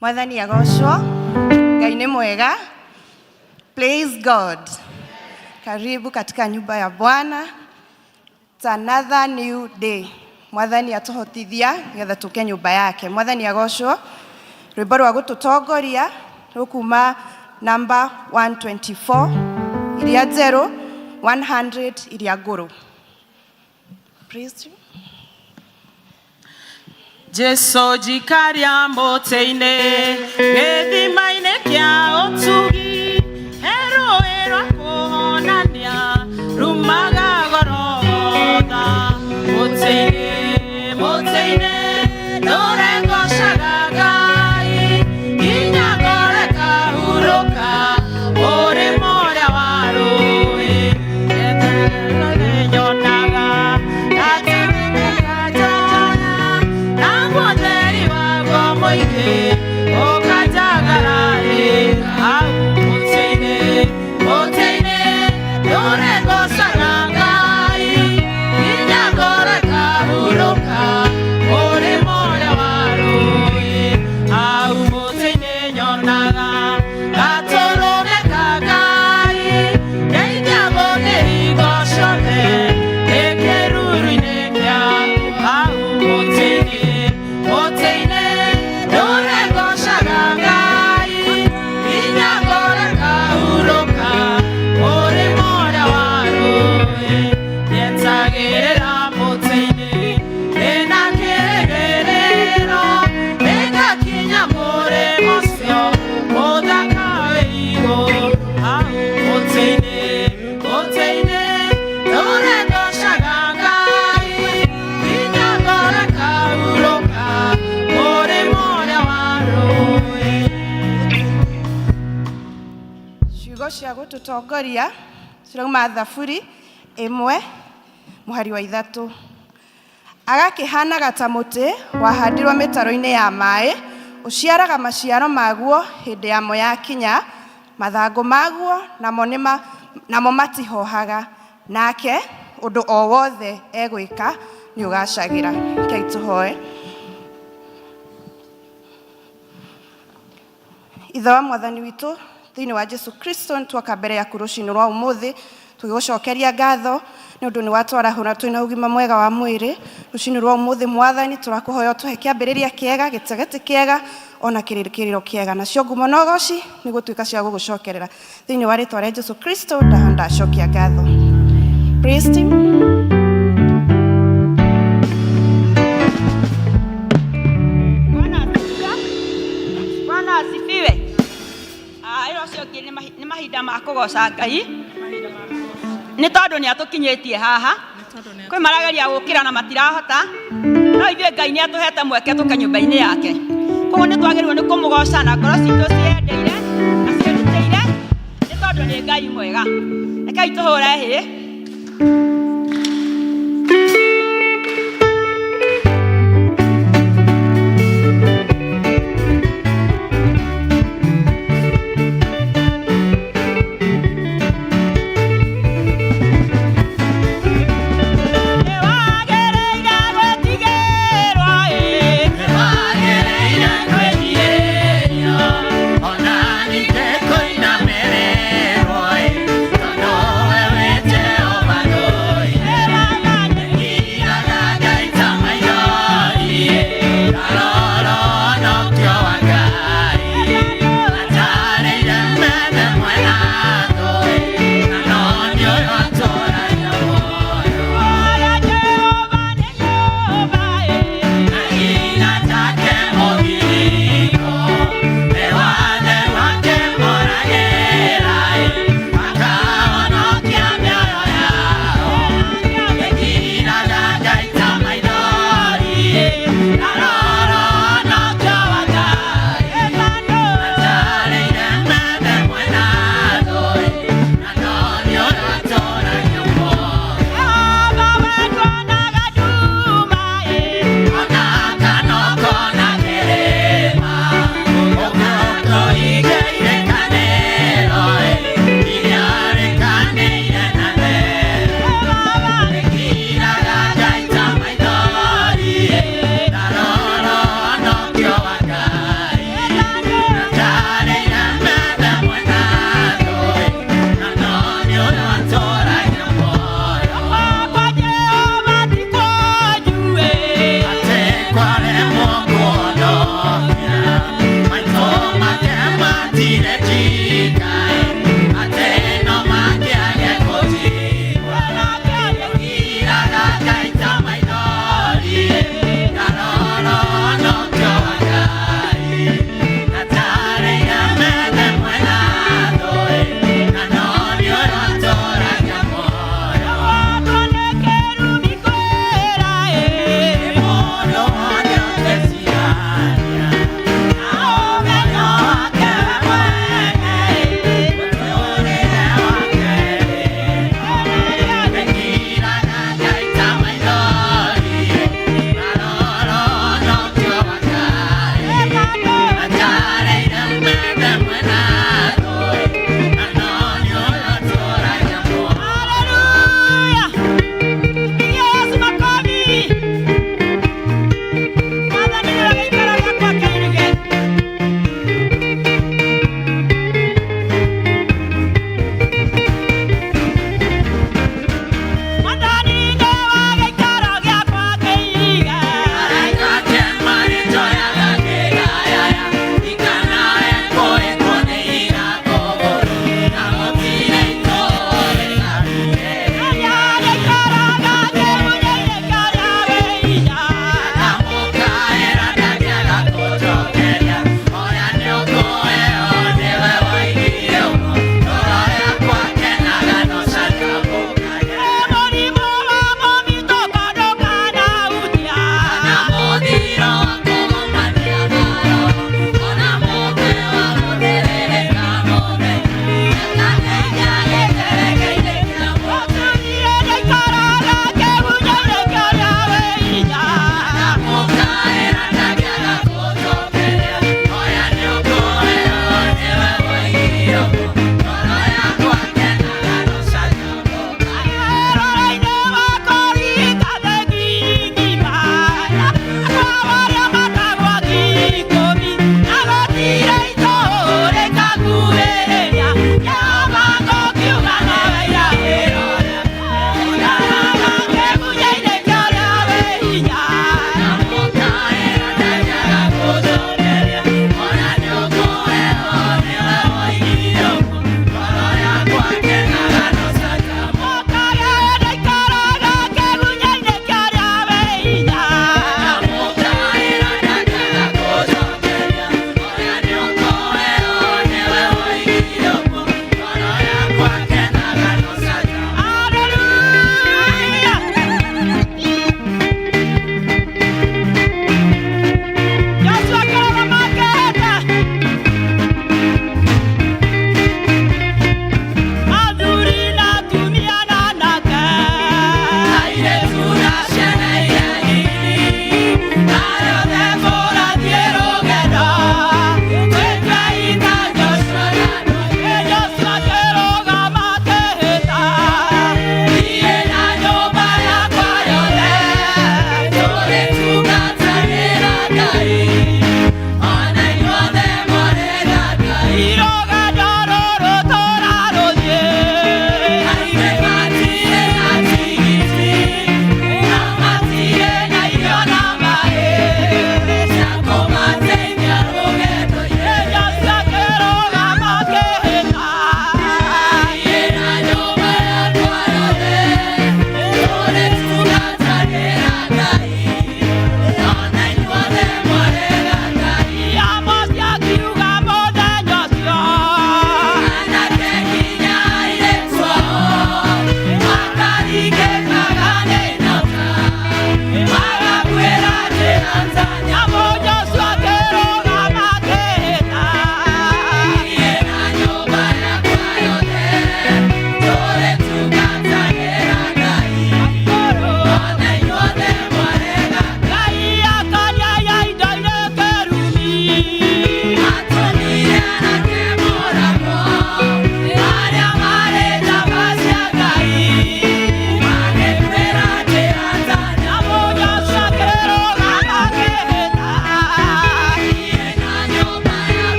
Mwathani agocwo. Ngai nĩ mwega. Praise God. Karibu katika nyumba ya Bwana. It's another new day. Mwathani atũhotithia nĩgetha tũke nyũmba yake. Mwathani agocwo. Rwĩmbo rwa gũtũtongoria rũkuma namba 124 iria njerũ, 100 iria ngũrũ. Praise you. Jesu njikaria mũtĩ-inĩ gĩthima-inĩ kĩa ũtugi he rũĩ rwa kũhonania rumaga Gorogotha mũtĩ-inĩ mũtĩ-inĩ ndũre ngocaga Ngai nginya ngore kahurũka mũrĩmo ũrĩa wa rũĩ nyonaga Ciugo cia gũtũtongoria cirauma Thaburi 1 mũhari wa 3. Agakĩhanaga ta mũtĩ wahandirwo mĩtaro-inĩ ya maĩ, ũciaraga maciaro maguo hĩndĩ yamo yakinya, mathangũ maguo namo matihohaga, nake ũndũ o wothe egwĩka nĩ ũgacagĩra. Rekei tũhoe. Ithe wa Mwathani witũ thĩinĩ wa Jesu Kristo, nĩtwoka mbere yaku rũcinĩ rwa ũmũthĩ tũgĩgũcokeria ngatho nĩ ũndũ nĩ watwarahũra twĩna ũgima mwega wa mwĩrĩ. Rũcinĩ rwa ũmũthĩ Mwathani tũrakũhoya ũtũhe kĩambĩrĩria kĩega, gĩtagatĩ kĩega ona kĩrĩkĩrĩro kĩega, nacio ngumo na ũgoci nĩ gũtuĩka cia gũgũcokerera thĩinĩ wa rĩtwa rĩa Jesu Kristo ndacokia ngatho. Praise team. Bwana asifiwe. Bwana asifiwe. Ah, ĩro ũcio ũngĩ nĩ mahinda ma kũgoca Ngai nĩ tondũ nĩ atũkinyĩtie haha. Kwĩ marageria gũkĩra na matirahota, no ithuĩ Ngai nĩ atũhete mweke tũke nyũmba-inĩ yake. Koguo nĩ twagĩrĩirwo nĩ kũmũgoca na ngoro citũ ciendeire na ciĩrutĩire, nĩ tondũ nĩ Ngai mwega. Rekei tũhũre hĩ. Nĩwagĩrĩire gwĩtigĩrwo ĩ. Nĩwagĩrĩire gwĩtigĩrwo, ona ningĩ kũinamĩrĩrwo ĩ, tondũ we wĩ Jehova.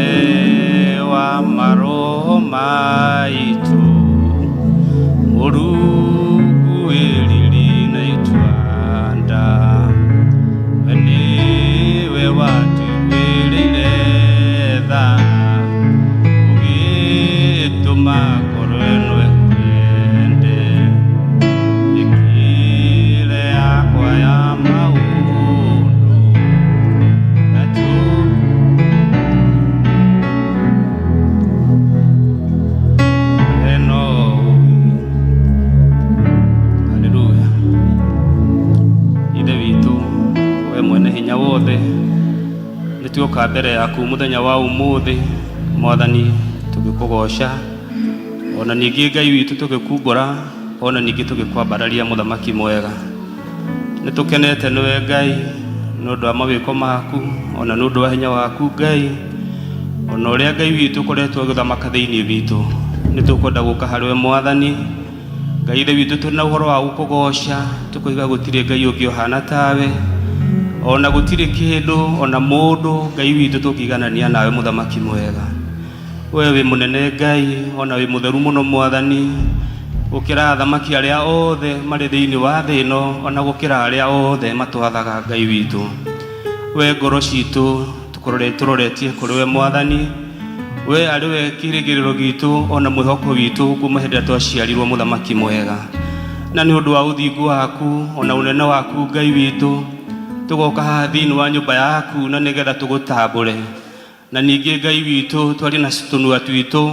Ewa maroho maitu Murugu elili na itwanda Weniwe watuwilile tha Ugituma ngoro ĩno ĩkwende Mĩkĩre yakwa ya maũndũ Natu Eno haleluya ithe witũ we mwene hinya wothe nĩ tuoka mbere yaku mũthenya wa ũmũthĩ mwathani tũgĩkũgoca ona ningĩ ngai witũ tũgĩkumbũra ona ningĩ tũgĩkwambararia mũthamaki mwega nĩ tũkenete nĩwe ngai nĩ ũndũ wa mawĩko maku ona nĩ ũndũ wa hinya waku ngai ona ũrĩa ngai witũ ũkoretwo ũgĩthamaka thĩinĩ witũ nĩ tũkwenda gũka harĩ we mwathani ngai ithe witũ tũrĩ na ũhoro wa gũkũgoca tũkoiga gũtirĩ ngai ũngĩ ũhana tawe ona gũtirĩ kĩndũ ona mũndũ ngai witũ tũngĩiganania nawe mũthamaki mwega we wĩ mũnene ngai ona wĩ mũtheru mũno mwathani gũkĩra athamaki arĩa othe marĩ thĩinĩ wa thĩ ĩno ona gũkĩra arĩa othe matwathaga ngai witũ we ngoro citũ tũroretie kũrĩ we mwathani we arĩ we kĩĩrĩgĩrĩro gitũ ona mwĩhoko witũ kuma hĩndĩ ĩrĩa twaciarirwo mũthamaki mwega na nĩ ũndũ wa ũthingu waku ona ũnene waku ngai witũ tũgoka haha thĩinĩ wa nyũmba yaku na nĩgetha tũgũtambũre na ningĩ ngai witũ twarie na tũnua twitũ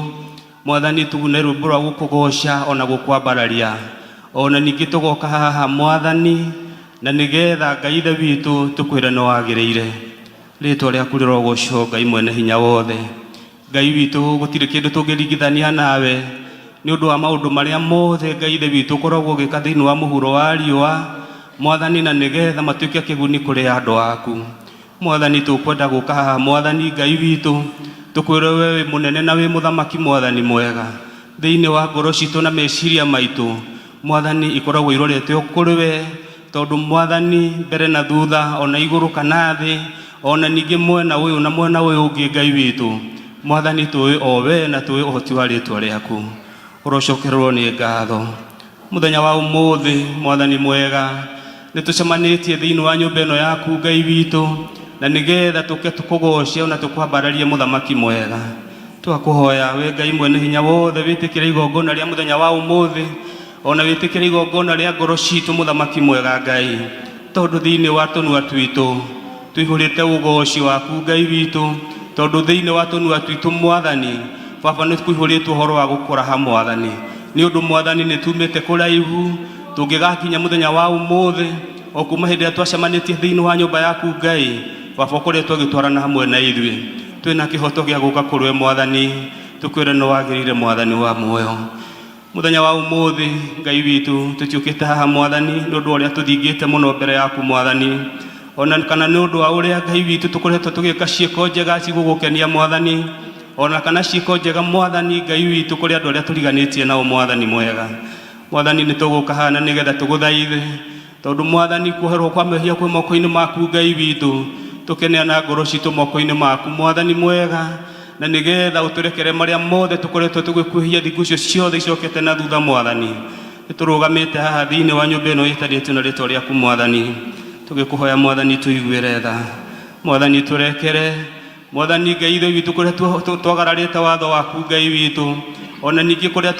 mwathani tugune rwĩmbo rwa gũkũgoca ona gũkwambararia ona ningĩ tũgoka haha mwathani na nĩgetha ngai ithe witũ tũkwĩre nĩ wagĩrĩire rĩtwa rĩaku rĩrogocwo ngai mwene hinya wothe ngai witũ gũtirĩ kĩndũ tũngĩringithania nawe nĩ ũndũ wa maũndũ marĩa mothe ngai ithe witũ ũkoragwo ũgĩka thĩinĩ wa mũhuro wa riũa mwathani na nĩgetha matuĩke kĩguni kũrĩ andũ aku mwathani tũkwenda gũka haha mwathani ngai witũ tũkwĩre we wĩ mũnene na wĩ mũthamaki mwathani mwega thĩinĩ wa ngoro citũ na meciria maitũ mwathani ikoragwo irorete o kũrĩ we tondũ mwathani mbere na thutha ona igũrũ kana thĩ ona ningĩ mwena ũyũ na mwena ũyũ ũngĩ ngai witũ mwathani tũĩ o we na tũĩ ũhoti wa rĩtwa rĩaku ũrocokererwo nĩ ngatho mũthenya wa ũmũthĩ mwathani mwega nĩ tũcemanĩtie thĩinĩ wa nyũmba ĩno yaku ngai witũ na nĩgetha tũke tũkũgoce ona tũkwambararie mũthamaki mwega twakũhoya we ngai mwene hinya wothe wĩtĩkĩre igongona rĩa mũthenya wa ũmũthĩ ona wĩtĩkĩre igongona rĩa ngoro citũ mũthamaki mwega ngai tondũ thĩinĩ wa tũnua twitũ tũihũrĩte ũgoci waku ngai witũ tondũ thĩinĩ wa tũnua twitũ mwathani baba nĩ kũihũrĩtwo ũhoro wa gũkũraha mwathani nĩ ũndũ mwathani nĩ tumĩte kũraihu tũngĩgakinya mũthenya wa ũmũthĩ o kuma hĩndĩ ĩrĩa twacemanĩtie thĩinĩ wa nyũmba yaku ngai baba ũkoretwo ũgĩtwarana hamwe na ithuĩ twĩna kĩhoto gĩa gũka kũrĩ we mwathani tũkwĩre nĩ wagĩrĩire mwathani wa muoyo mũthenya wa ũmũthĩ ngai witũ tũtiũkĩte haha mwathani nĩ ũndũ wa ũrĩa tũthingĩte mũno mbere yaku mwathani Ona kana nĩ ũndũ wa ũrĩa Ngai witũ tũkoretwo tũgĩka ciĩko njega cigũgũkenia Mwathani, ona kana ciĩko njega Mwathani Ngai witũ kũrĩ andũ arĩa tũriganĩtie nao Mwathani mwega. Mwathani nĩ tũgũka haha na nĩgetha tũgũthaithe, tondũ Mwathani kuoherwo kwa mehia kwĩ moko-inĩ maku Ngai witũ, tũkeneana ngoro citũ moko-inĩ maku Mwathani mwega, na nĩgetha ũtũrekere marĩa mothe tũkoretwo tũgĩkwĩhia thikũ icio ciothe icokete na thutha Mwathani. Nĩ tũrũgamĩte haha thĩinĩ wa nyũmba ĩno ĩtanĩtio na rĩtwa rĩaku Mwathani, tũgĩkũhoya Mwathani tũiguĩre tha, Mwathani tũrekere, Mwathani Ngai ithe witũ kũrĩa twagararĩte watho waku Ngai witũ, ona ningĩ kũrĩa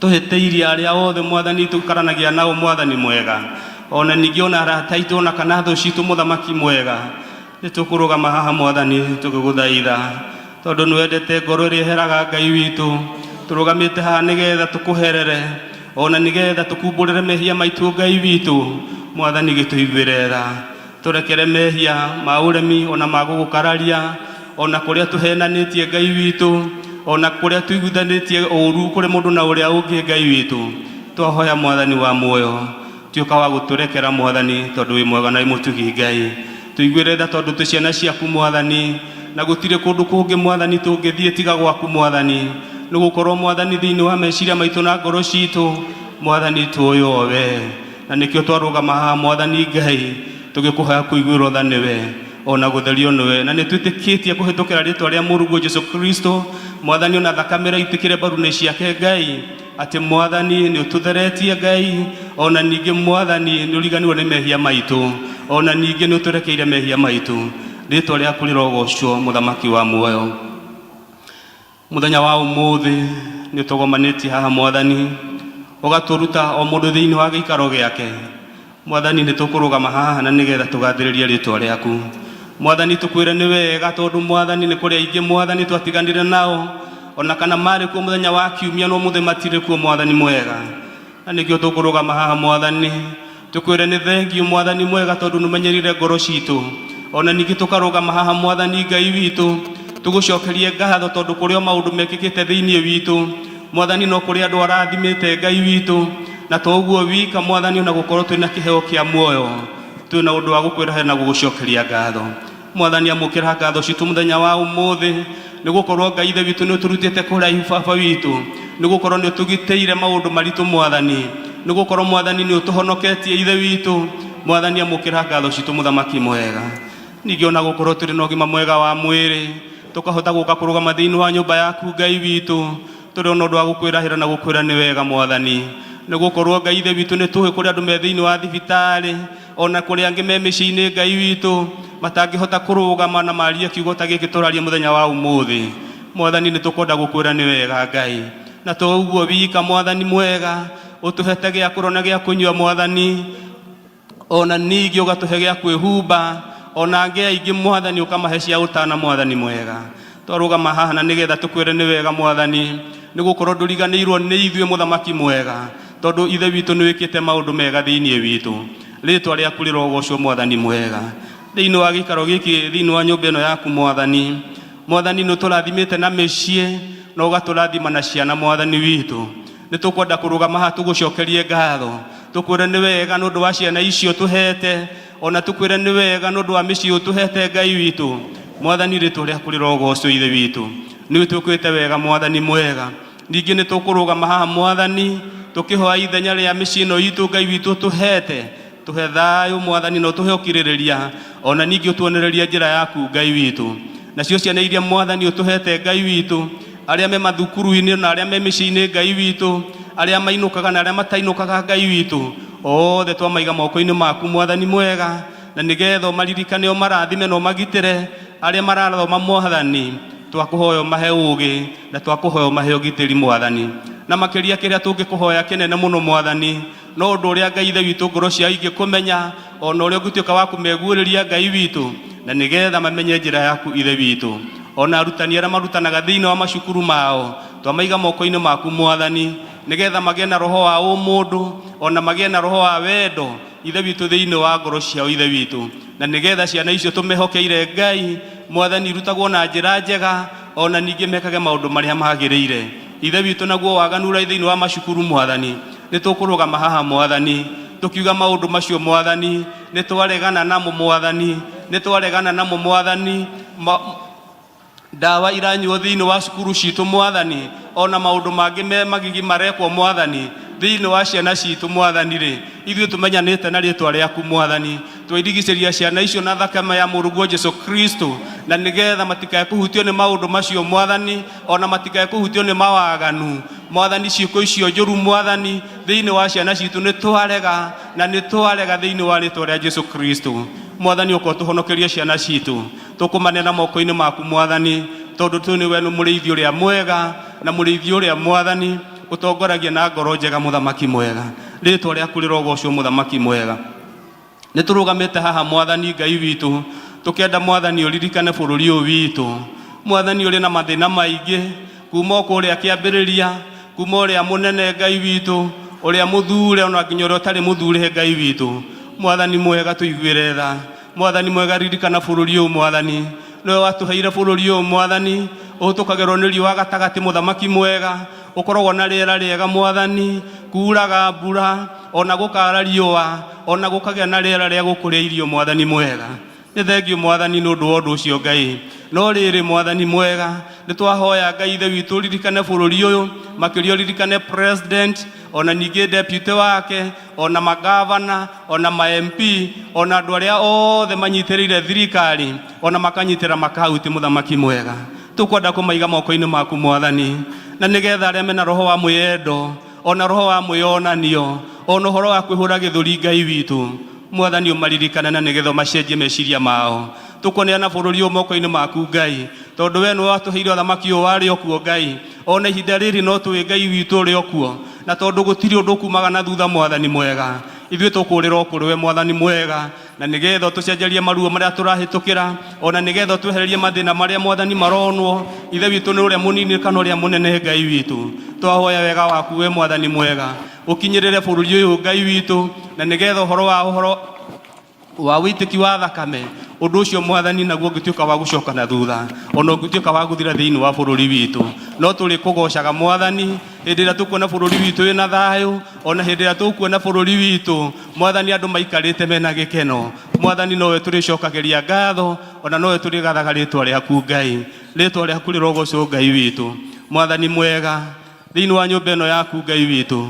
tũhĩtĩirie arĩa othe Mwathani tũkaranagia nao Mwathani mwega, ona ningĩ ona arata aitũ ona kana thũ citũ Mũthamaki mwega, nĩ tũkũrũgama haha Mwathani tũgĩgũthaitha, tondũ nĩ wendete ngoro ĩrĩa ĩheraga Ngai witũ. Tũrũgamĩte haha nĩgetha tũkũherere, ona nĩgetha tũkumbũrĩre mehia maitũ Ngai witũ. Mwathani gĩtũiguĩre tha, tũrekere mehia ma ũremi ona ma gũgũkararia, ona kũrĩa tũhenanĩtie Ngai witũ, ona kũrĩa tũiguithanĩtie ũru kũrĩ mũndũ na ũrĩa ũngĩ Ngai witũ. Twahoya Mwathani wa muoyo, tuĩka wa gũtũrekera Mwathani, tondũ wĩ mwega na wĩ mũtugi Ngai. Tũiguĩre tha tondũ twĩ ciana ciaku Mwathani, na gũtirĩ kũndũ kũngĩ Mwathani tũngĩthiĩ tiga gwaku Mwathani, nĩ gũkorwo Mwathani thĩinĩ wa meciria maitũ na ngoro citũ Mwathani tũĩ o we, na nĩkĩo twarũgama haha Mwathani Ngai tũgĩkũhoya kũiguĩrwo tha nĩwe ona gũtherio nĩwe, na nĩ twĩtĩkĩtie kũhĩtũkĩra rĩtwa rĩa Mũrũguo Jesu Kristo Mwathani, ona thakame ĩrĩa ĩitĩkĩre mbaru-inĩ ciake Ngai, atĩ Mwathani nĩ ũtũtheretie Ngai, ona ningĩ Mwathani nĩ ũriganĩirwo nĩ mehia maitũ, ona ningĩ nĩ ũtũrekeire mehia maitũ. Rĩtwa rĩaku rĩrogocwo Mũthamaki wa muoyo. Mũthenya wa ũmũthĩ nĩ ũtũgomanĩtie haha Mwathani, ũgatũruta o mũndũ thĩinĩ wa gĩikaro gĩake. Mwathani nĩ tũkũrũgama haha na nĩgetha tũgathĩrĩrie rĩtwa rĩaku Mwathani, tũkwĩre nĩ wega, tondũ Mwathani nĩ kũrĩ aingĩ Mwathani twatiganire nao, ona kana marĩ kuo mũthenya wa kiumia no mũthĩ matirĩ kuo Mwathani mwega, na nĩkĩo tũkũrũgama haha Mwathani tũkwĩre nĩ thengiũ Mwathani mwega, tondũ nĩũmenyerire ngoro citũ. Ona ningĩ tũkarũgama haha Mwathani Ngai witũ tũgũcokerie ngatho, tondũ kũrĩ o maũndũ mekĩkĩte thĩinĩ witũ Mwathani, no kũrĩ andũ arathimĩte Ngai witũ, na to ũguo wika Mwathani, ona gũkorwo twĩna kĩheo kĩa muoyo, twĩna ũndũ wa gũkwĩraha na gũgũcokeria ngatho Mwathani. Amũkĩra ngatho citũ mũthenya wa ũmũthĩ, nĩ gũkorwo Ngai ithe witũ nĩ ũtũrutĩte kũraihu baba witũ, nĩ gũkorwo nĩ ũtũgitĩire maũndũ maritũ Mwathani, nĩ gũkorwo Mwathani nĩ ũtũhonoketie ithe witũ. Mwathani amũkĩra ngatho citũ Mũthamaki mwega. Ningĩ ona gũkorwo tũrĩ na ũgima mwega wa mwĩrĩ, tũkahota gũka kũrũgama thĩinĩ wa nyũmba yaku Ngai witũ, tũrĩ ona ũndũ wa gũkwĩrahĩra na gũkwĩra nĩ wega Mwathani, nĩ gũkorwo Ngai ithe witũ nĩ tũĩ kũrĩ andũ me thĩinĩ wa thibitarĩ, ona kũrĩ angĩ me mĩciĩ-inĩ Ngai witũ matangĩhota kũrũgama na marie kiugo ta gĩkĩ tũraria mũthenya wa ũmũthĩ. Mwathani nĩ tũkwenda gũkwĩra nĩ wega Ngai, na to ũguo wika Mwathani mwega, ũtũhete gĩa kũrĩa na gĩa kũnyua Mwathani, ona ningĩ ũgatũhe gĩa kwĩhumba, ona angĩ aingĩ Mwathani ũkamahe cia ũtana Mwathani mwega. Twarũgama haha na nĩgetha tũkwĩre nĩ wega Mwathani, nĩ gũkorwo ndũriganĩirwo nĩ ithuĩ Mũthamaki mwega, tondũ ithe witũ nĩ wĩkĩte maũndũ mega thĩinĩ witũ. Rĩtwa rĩaku rĩrogocwo Mwathani mwega. Thĩinĩ wa gĩikaro gĩkĩ, thĩinĩ wa nyũmba ĩno yaku Mwathani, Mwathani nĩ ũtũrathimĩte na mĩciĩ na ũgatũrathima na ciana Mwathani witũ. Nĩ tũkwenda kũrũgama haha tũgũcokerie ngatho, tũkwĩre nĩ wega nĩ ũndũ wa ciana icio tũhete, ona tũkwĩre nĩ wega nĩ ũndũ wa mĩciĩ ũtũhete Ngai witũ. Mwathani rĩtwa rĩaku rĩrogocwo ithe witũ, nĩ ũtwĩkĩte wega Mwathani mwega. Ningĩ nĩ tũkũrũgama haha Mwathani tũkĩhoya ithenya rĩa mĩciĩ ĩno itũ Ngai witũ ũtũhete, tũhe thayũ Mwathani na ũtũhe ũkirĩrĩria, ona ningĩ ũtuonererie njĩra yaku Ngai witũ. Nacio ciana iria Mwathani ũtũhete Ngai witũ, arĩa me mathukuru-inĩ na arĩa me mĩciĩ-inĩ Ngai witũ, arĩa mainũkaga na arĩa matainũkaga Ngai witũ, othe twamaiga moko-inĩ maku Mwathani mwega, na nĩgetha ũmaririkane, ũmarathime na ũmagitĩre. Arĩa marathoma Mwathani, twakũhoya ũmahe ũũgĩ, na twakũhoya ũmahe ũgitĩri Mwathani. Na makĩria kĩrĩa tũngĩkũhoya kĩnene mũno Mwathani, no ũndũ ũrĩa Ngai ithe witũ ngoro ciao ingĩkũmenya, ona ũrĩa ũngĩtuĩka wa kũmeguũrĩria Ngai witũ, na nĩgetha mamenye njĩra yaku ithe witũ. Ona arutani arĩa marutanaga thĩinĩ wa macukuru mao, twamaiga moko-inĩ maku Mwathani, nĩgetha magĩe na roho wa ũmũndũ, ona magĩe na roho wa wendo ithe witũ thĩinĩ wa ngoro ciao ithe witũ, na nĩgetha ciana icio tũmehokeire Ngai Mwathani irutagwo na njĩra njega, ona ningĩ mekage maũndũ marĩa magĩrĩire ithe witũ. Naguo waganu ũrĩa thĩinĩ wa macukuru Mwathani, nĩ tũkũrũgama haha Mwathani Tũkiuga maũndũ macio Mwathani, nĩ twaregana namo Mwathani, nĩ twaregana namo Mwathani. Ndawa iranyuo thĩinĩ wa cukuru citũ Mwathani, ona maũndũ mangĩ me magigi marekwo Mwathani thĩinĩ wa ciana citũ Mwathani rĩ, ithuĩ tũmenyanĩte na rĩtwa rĩaku Mwathani, twairigicĩria ciana icio na thakame ya mũrũguo Jesu Kristo, na nĩgetha matikae kũhutio nĩ maũndũ macio Mwathani, ona matikae kũhutio nĩ mawaganu Mwathani. Ciĩko icio njũru Mwathani thĩinĩ wa ciana citũ nĩ twarega na nĩ twarega thĩinĩ wa rĩtwa rĩa Jesu Kristo. Mwathani, ũka ũtũhonokerie ciana citũ, tũkũmaneana moko-inĩ maku Mwathani, tondũ tu nĩwe mũrĩithi ũrĩa mwega, na mũrĩithi ũrĩa Mwathani ũtongoragia na ngoro njega. Mũthamaki mwega, rĩtwa rĩaku rĩrogocwo. Mũthamaki mwega, nĩ tũrũgamĩte haha Mwathani Ngai witũ, tũkĩenda Mwathani ũririkane bũrũri ũyũ witũ Mwathani, ũrĩ na mathĩna maingĩ kuma o kũrĩa kĩambĩrĩria, kuma ũrĩa mũnene Ngai witũ, ũrĩa mũthure, ona nginya ũrĩa ũtarĩ mũthure. Ngai witũ, Mwathani mwega, tũiguĩre tha. Mwathani mwega, ririkana bũrũri ũyũ. Mwathani, nĩwe watũheire bũrũri ũyũ. Mwathani, ũhĩtũkagĩrwo nĩ riũa gatagatĩ. Mũthamaki mwega, ũkoragwo na rĩera rĩega. Mwathani, kuraga mbura, ona gũkara riũa, ona gũkagĩa na rĩera rĩa gũkũria irio. Mwathani mwega, nĩ thengio Mwathani nĩ ũndũ wa ũndũ ũcio Ngai. No rĩrĩ, Mwathani mwega, nĩ twahoya Ngai Ithe witũ ũririkane bũrũri ũyũ, makĩria ũririkane president, ona ningĩ deputy wake, ona magavana, ona ma MP, ona andũ arĩa othe manyitĩrĩire thirikari, ona makanyitĩra makaunti. Mũthamaki mwega, tũkwenda kũmaiga moko-inĩ maku Mwathani, na nĩgetha arĩa mena roho wa mwĩyendo, ona roho wa mwĩyonanio, ona ũhoro wa kwĩhũra gĩthũri, Ngai witũ Mwathani, ũmaririkane na nĩgetha ũmacenjie meciria mao. Tũkũneana bũrũri ũyũ moko-inĩ maku Ngai, tondũ we nĩwe watũheire ũthamaki ũyũ warĩ o kuo Ngai, ona ihinda rĩrĩ no tũĩ Ngai witũ ũrĩ o kuo, na tondũ gũtirĩ ũndũ ũkumaga na thutha. Mwathani mwega, ithuĩ tũkũrĩra o kũrĩ we Mwathani mwega, na nĩgetha ũtũcenjerie maruo marĩa tũrahĩtũkĩra, ona nĩgetha ũtwehererie mathĩna marĩa Mwathani maronwo. Ithe witũ, nĩ ũrĩa mũnini kana ũrĩa mũnene, Ngai witũ, twahoya wega waku we Mwathani mwega ũkinyĩrĩre bũrũri ũyũ Ngai witũ, na nĩgetha ũhoro wa wĩitĩki wa thakame, ũndũ ũcio Mwathani naguo ũngĩtuĩka wa gũcoka na thutha, ona ũngĩtuĩka wa gũthira thĩinĩ wa bũrũri witũ. No tũrĩ kũgocaga Mwathani hĩndĩ ĩrĩa tũkuona bũrũri witũ wĩna thayũ, ona hĩndĩ ĩrĩa tũkuona bũrũri witũ Mwathani andũ maikarĩte mena gĩkeno. Mwathani, nowe tũrĩcokagĩria ngatho, ona nowe tũrĩgathaga rĩtwa rĩaku Ngai. Rĩtwa rĩaku rĩrogocwo, Ngai witũ. Mwathani mwega, thĩinĩ wa nyũmba ĩno yaku Ngai witũ,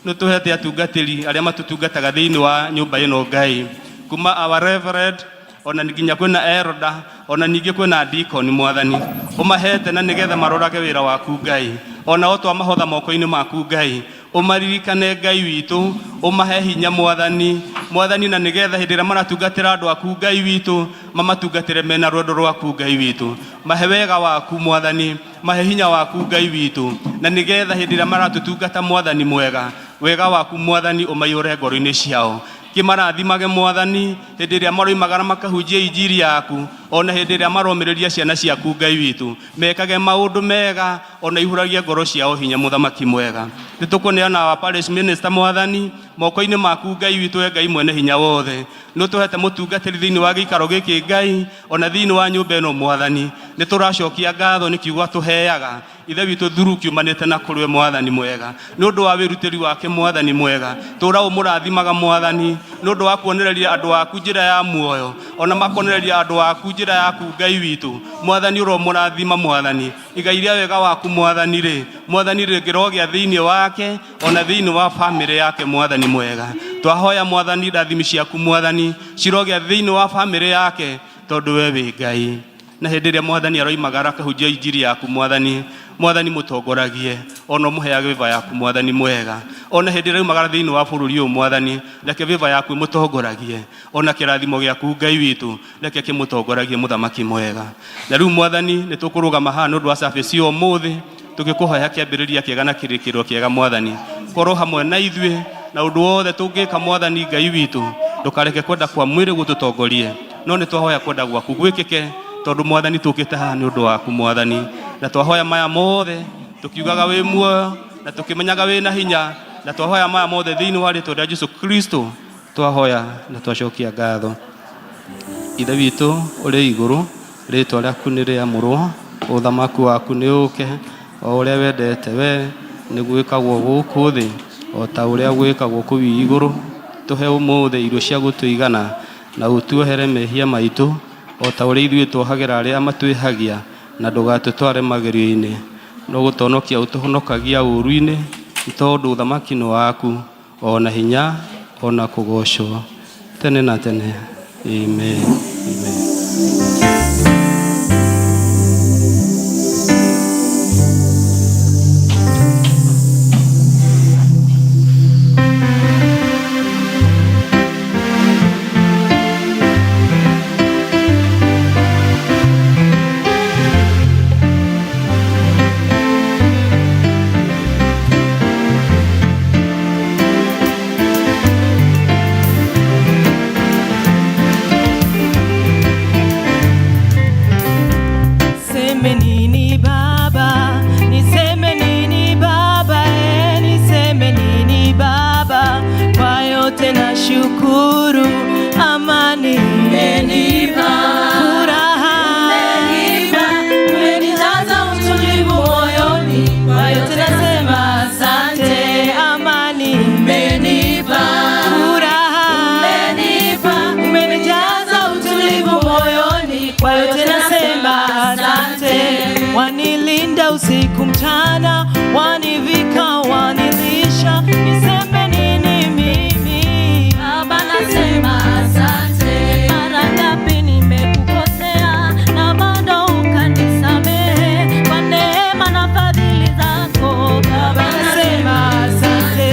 nĩ tũhete atungatĩri arĩa matũtungataga thĩinĩ wa nyũmba ĩno Ngai, kuma our reverend, ona nginya kwĩna elder, ona ningĩ kwĩna deacon. Mwathani, ũmahete na nĩgetha marorage wĩra waku Ngai. Ona o twamahotha moko-inĩ maku Ngai, ũmaririkane Ngai witũ, ũmahe hinya Mwathani. Mwathani, na nĩgetha hĩndĩ ĩrĩa maratungatĩra andũ aku Ngai witũ, mamatungatĩre mena rwendo rwaku Ngai witũ. Mahe wega waku Mwathani, mahe hinya waku Ngai witũ, na nĩgetha hĩndĩ ĩrĩa maratũtungata Mwathani mwega, wega waku Mwathani ũmaiyũre ngoro-inĩ ciao. Kĩmarathimage Mwathani hĩndĩ ĩrĩa maroimagara makahunjia injiri yaku, ona hĩndĩ ĩrĩa maromĩrĩria ciana ciaku Ngai witũ, mekage maũndũ mega, ona ihũragie ngoro ciao hinya. Mũthamaki mwega, nĩ tũkũneana wa parish minister Mwathani moko-inĩ maku Ngai witũ. We Ngai mwene hinya wothe, nĩ ũtũhete mũtungatĩri thĩinĩ wa gĩikaro gĩkĩ Ngai, ona thĩinĩ wa nyũmba ĩno Mwathani. Nĩ tũracokia ngatho nĩ kiugo atũheaga Ithe witũ thuru kiumanĩte na kũrĩ we Mwathani mwega, nĩ ũndũ wa wĩrutĩri wake. Mwathani mwega, tũra ũmũrathimaga Mwathani, nĩ ũndũ wa kuonereria andũ aku njĩra ya muoyo, ona makonereria andũ aku njĩra yaku Ngai witũ. Mwathani, ũromũrathima Mwathani. Igai rĩa wega waku Mwathani rĩ, Mwathani, rĩngĩrogĩa thĩinĩ wake, ona thĩinĩ wa famĩlĩ yake. Mwathani mwega, twahoya Mwathani ndathimi ciaku Mwathani cirogĩa thĩinĩ wa famĩlĩ yake, tondũ we wĩ Ngai. Na hĩndĩ ĩrĩa Mwathani aroimagara akahunjia injiri yaku Mwathani, Mwathani, mũtongoragie, ona ũmũheage favour yaku Mwathani mwega. Ona hĩndĩ ĩrĩa aroimagara thĩinĩ wa bũrũri ũyũ Mwathani, reke favour yaku ĩmũtongoragie, ona kĩrathimo gĩaku Ngai witũ reke kĩmũtongoragie. Mũthamaki mwega, na rĩu Mwathani nĩ tũkũrũgama haha nĩ ũndũ wa service ya ũmũthĩ, tũgĩkũhoya kĩambĩrĩria kĩega na kĩrĩkĩrĩro kĩega. Mwathani, korwo hamwe na ithuĩ na ũndũ wothe tũngĩka. Mwathani Ngai witũ, ndũkareke kwenda kwa mwĩrĩ gũtũtongorie, no nĩ twahoya kwenda gwaku gwĩkĩke, tondũ Mwathani tũkĩte haha nĩ ũndũ waku Mwathani. Na twahoya maya mothe tũkiugaga wĩ muoyo na tũkĩmenyaga wĩ na hinya, na twahoya maya mothe thĩinĩ wa rĩtwa rĩa Jesu Kristo twahoya na twacokia ngatho. Ithe witũ ũrĩ igũrũ, rĩtwa rĩaku nĩ rĩamũrwo, ũthamaki waku nĩ ũke, o ũrĩa wendete we nĩ gwĩkagwo gũkũ thĩ o ta ũrĩa gwĩkagwo kũu igũrũ. Ũtũhe ũmũthĩ irio cia gũtũigana, na ũtuohere mehia maitũ o ta ũrĩa ithuĩ tuohagĩra arĩa matwĩhagia, na ndũgatũtware magerio-inĩ, no gũtũhonokia ũtũhonokagia ũũru-inĩ, nĩ tondũ ũthamaki nĩ waku, o na hinya, o na kũgoocwo tene na tene. Amen. Amen. Niseme nini Baba, niseme nini Baba, niseme nini Baba, kwa yote na shukuru, amani umenipa, furaha umenipa, umenijaza utulivu moyoni, kwa yote nasema asante, amani umenipa, furaha umenipa, umenijaza utulivu moyoni, kwa yote nasema asante. Wanilinda usiku mchana, wanivika, wanilisha, niseme nini mimi? Baba nasema asante. Mara ngapi nimekukosea na bado ukanisamehe kwa neema na fadhili zako. Baba nasema asante.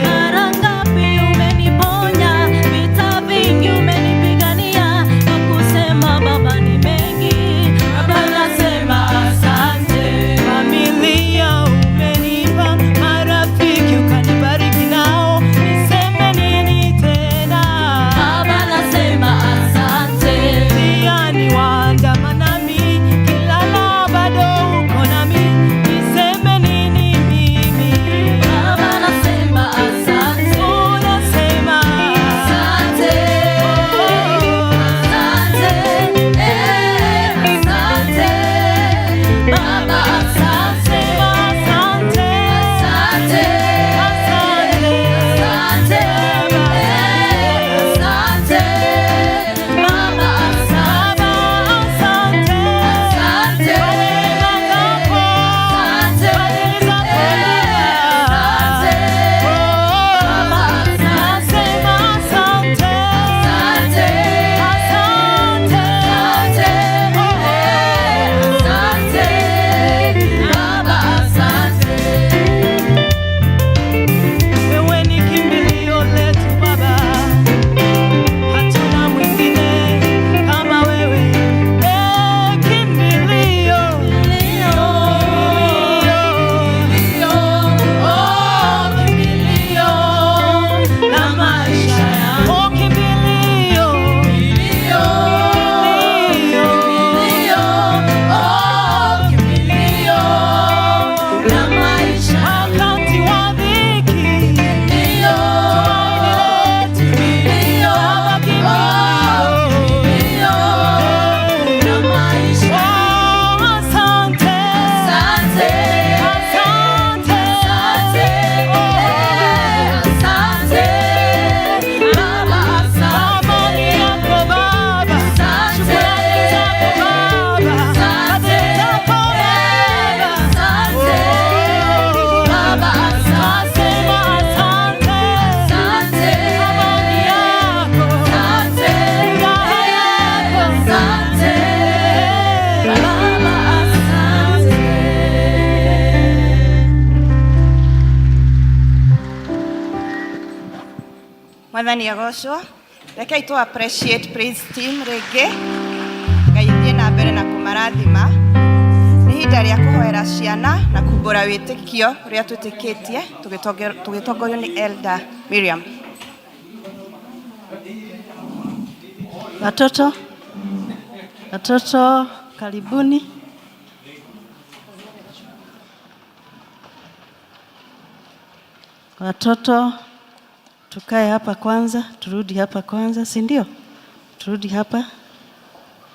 Mara ngapi umeniponya, vita vingi umenipigania, na kusema Baba ni mengi. Baba nasema asante. Familia umenipa, marafiki ukanibariki nao, niseme nini tena? Baba nasema asante. Njiani waandamana nami, kilala bado uko nami, niseme nini mimi? Baba nasema asante. Unasema Asante, asante, asante, Baba asante, asante, asante, asante, asante, Baba asante, asante, asante, kwa neema zako, asante, fadhili zako asante, Baba Nasema asante, asante, asante, asante, Baba asante. Wewe ni kimbilio letu Baba, hatuna mwingine kama wewe. Kimbilio, Oh, kimbilio la maisha yangu. oh kimbilio, Kimbilio, kimbilio, oh, kimbilio la maisha yangu. Wakati wa dhiki, Kimbilio, kimbilio, oh, kimbilio la maisha yangu. Oh asante, Asante, asante, asante, asante, Baba asante. Amani yako Baba, shukrani zako Baba, fadhili zako Baba. Nasema asante, amani yako, furaha yako, Baba asante. Mwathani agocwo. Rekei tũ appreciate praise team rĩngĩ. Ngai thiĩ na mbere na kũmarathima. Nĩ ihinda rĩa kũhoera ciana na kumbũra wĩtĩkio ũrĩa twĩtĩkĩtie tũgĩtongorio nĩ Elder Miriam. Watoto, watoto karibuni. Watoto tukae hapa kwanza, turudi hapa kwanza, si ndio? Turudi hapa,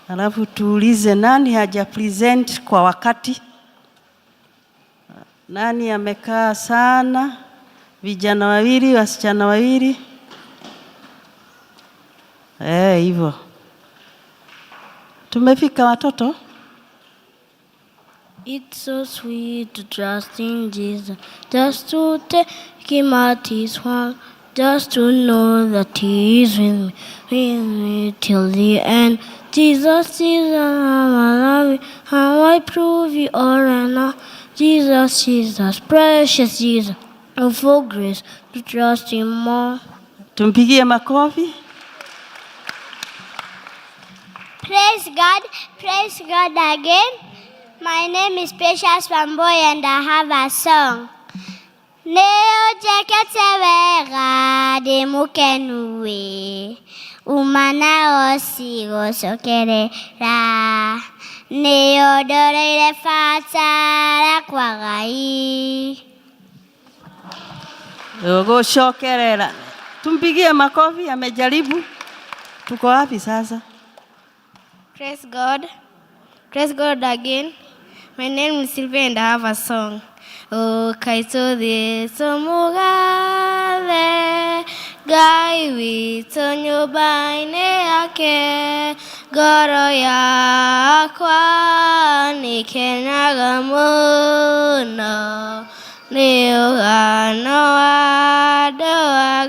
alafu tuulize nani haja present kwa wakati, nani amekaa sana, vijana wawili, wasichana wawili. Eh, hivyo. Tumefika watoto? It's so sweet to trust in Jesus, just to take him at his word, just to know that he is with me till the end. Jesus, Jesus, how I love you, how I prove you all and all. Jesus, Jesus, precious Jesus, oh for grace to trust him more. Tumpigie makofi. Praise God, praise God again. My name is Precious Wamboi and I have a song. Nĩũnjĩkĩte wega ndĩ mũkenu ĩ uma na oci gũcokerera nĩũndoreire bata kwa Ngai. Gũcokerera. Tumpigie makofi, amejaribu. Tuko wapi sasa? Praise God. Praise God again. My name is Sylvia and I have a song. Oh, kaitũthiĩ tũmũgathe Ngai witũ nyũmba-inĩ yake ngoro yakwa nĩkenaga mũno nĩ ũgano wa andũ a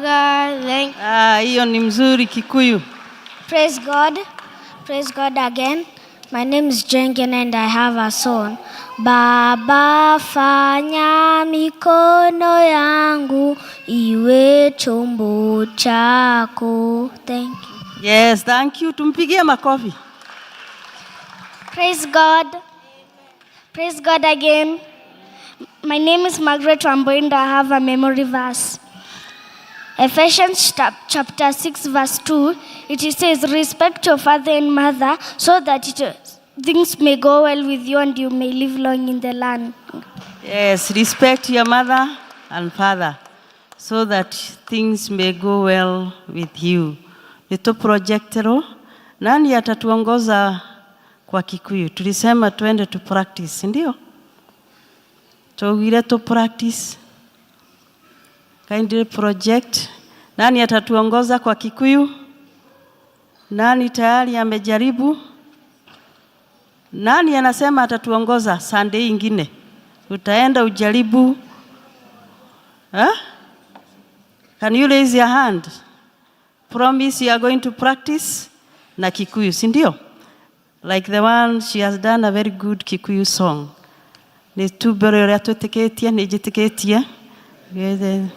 Ngai. Ah, hiyo ni mzuri Kikuyu. Praise God. Praise God again. My name is Jengen and I have a song. Baba fanya mikono yangu iwe chombo chako. Thank you. Yes, thank you. Tumpigie makofi. Praise God. Praise God again. My name is Margaret Wamboi and I have a memory verse. Ephesians chapter 6 verse 2, it says, respect your father and mother so that things may go well with you and you may live long in the land. Yes, respect your mother and father so that things may go well with you. Nito projectero. Nani atatuongoza kwa Kikuyu? Tulisema tuende tu practice, ndio? Tugire tu practice. Kindly project. Nani atatuongoza kwa Kikuyu? Nani tayari amejaribu? Nani anasema atatuongoza Sunday ingine? Utaenda ujaribu. Huh? Can you raise your hand? Promise you are going to practice na Kikuyu, si ndio? Like the one she has done a very good Kikuyu song. Nĩ tumbere ũrĩa twĩtĩkĩtie, nĩ njĩtĩkĩtie. Gethe-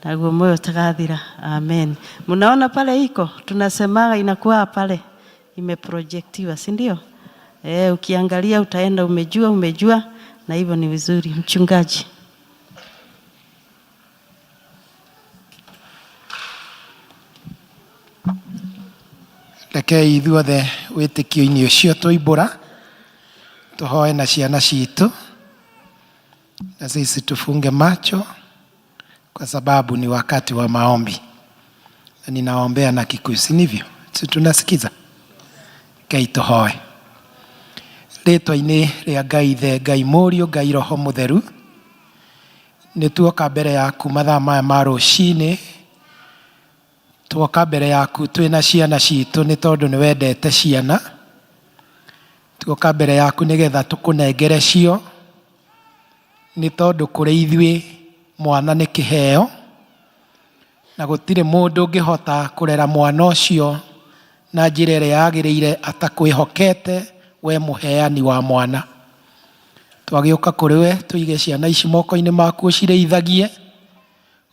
Naguo moyo utakathira. Amen. Mnaona pale iko tunasemaga inakuwa pale imeprojectiwa, si ndio? Eh, ukiangalia utaenda umejua, umejua na hivyo ni vizuri. Mchungaji. Rekei ithuothe wĩtĩkio-inĩ ũcio tũimbũra tũhoe na ciana citũ, na sisi tufunge macho kwa sababu ni wakati wa maombi, na ninaombea na Kikuyu, si nivyo? Si tunasikiza? Ngai tũhoe. Rĩtwa-inĩ rĩa Ngai Ithe, Ngai Mũriũ, Ngai Roho Mũtheru, nĩ tuoka mbere yaku mathaa maya ma rũcinĩ, tuoka mbere yaku twĩna ciana citũ nĩ tondũ nĩ wendete ciana. Tuoka mbere yaku nĩgetha tũkũnengere cio, nĩ tondũ kũrĩ ithuĩ mwana nĩ kĩheo, na gũtirĩ mũndũ ũngĩhota kũrera mwana ũcio na njĩra ĩrĩa yagĩrĩire atakwĩhokete we mũheani wa mwana. Twagĩũka kũrĩ we tũige ciana ici moko-inĩ maku, ũcirĩithagie,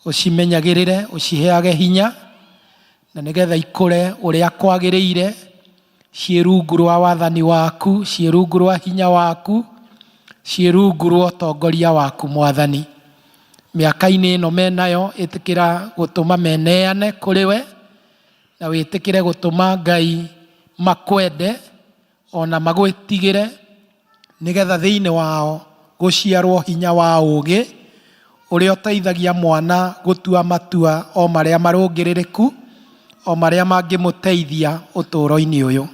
ũcimenyagĩrĩre, ũciheage hinya, na nĩgetha ikũre ũrĩa kwagĩrĩire, Ciĩ rungu rwa wathani waku, ciĩ rungu rwa hinya waku, ciĩ rungu rwa ũtongoria waku Mwathani. Mĩaka-inĩ ĩno menayo, ĩtĩkĩra gũtũma meneane kũrĩ we, na wĩtĩkĩre gũtũma Ngai makwende ona magwĩtigĩre, nĩgetha thĩinĩ wao gũciarwo hinya wa ũũgĩ ũrĩa ũteithagia mwana gũtua matua o marĩa marũngĩrĩrĩku, o marĩa mangĩmũteithia ũtũũro-inĩ ũyũ.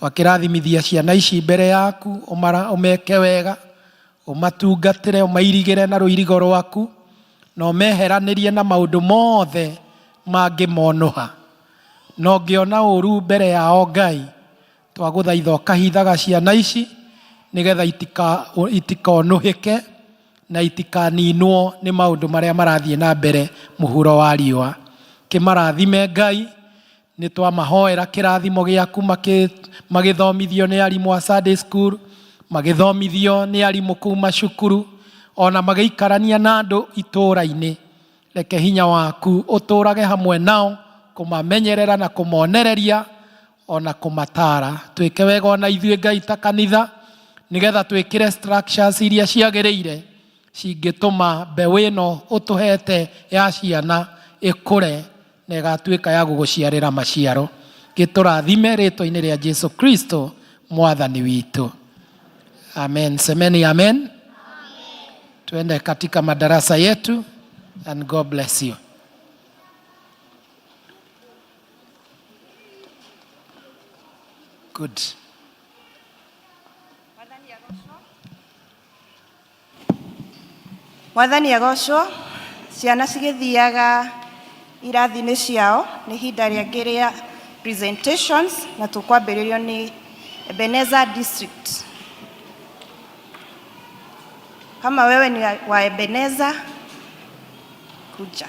Twakĩrathimithia ciana ici mbere yaku, ũmeke wega, ũmatungatĩre, ũmairigĩre na rũirigo rwaku, na ũmeheranĩrie na maũndũ mothe mangĩmonũha. Na ũngĩona ũru mbere yao Ngai, twagũthaitha ũkahithaga ciana ici nĩgetha itikonũhĩke na itikaninwo nĩ maũndũ marĩa marathiĩ na mbere mũhuro wa riũa. Kĩmarathime Ngai, nĩ twamahoera kĩrathimo gĩaku magĩthomithio nĩ arimũ a Sunday school, magĩthomithio nĩ arimũ kuma cukuru, ona magĩikarania na andũ itũũra-inĩ. Reke hinya waku ũtũũrage hamwe nao, kũmamenyerera na kũmonereria ona kũmatara. Twĩke wega ona ithuĩ Ngai ta kanitha, nĩgetha twĩkĩre structures iria ciagĩrĩire cingĩtũma mbeũ ĩno ũtũhete ya ciana ĩkũre na ĩgatuĩka ya gũgũciarĩra maciaro. Gĩtũrathime rĩtwa-inĩ rĩa Jesu Kristo mwathani witũ. Amen. Semeni amen. Tuende katika madarasa yetu and God bless you. Good. Mwathani agocwo. Ciana cigĩthiaga irathi-inĩ ciao, nĩ ihinda rĩangĩ rĩa presentations, na tũkwambĩrĩrio nĩ Ebenezer District. Kama wewe ni wa Ebenezer, kuja.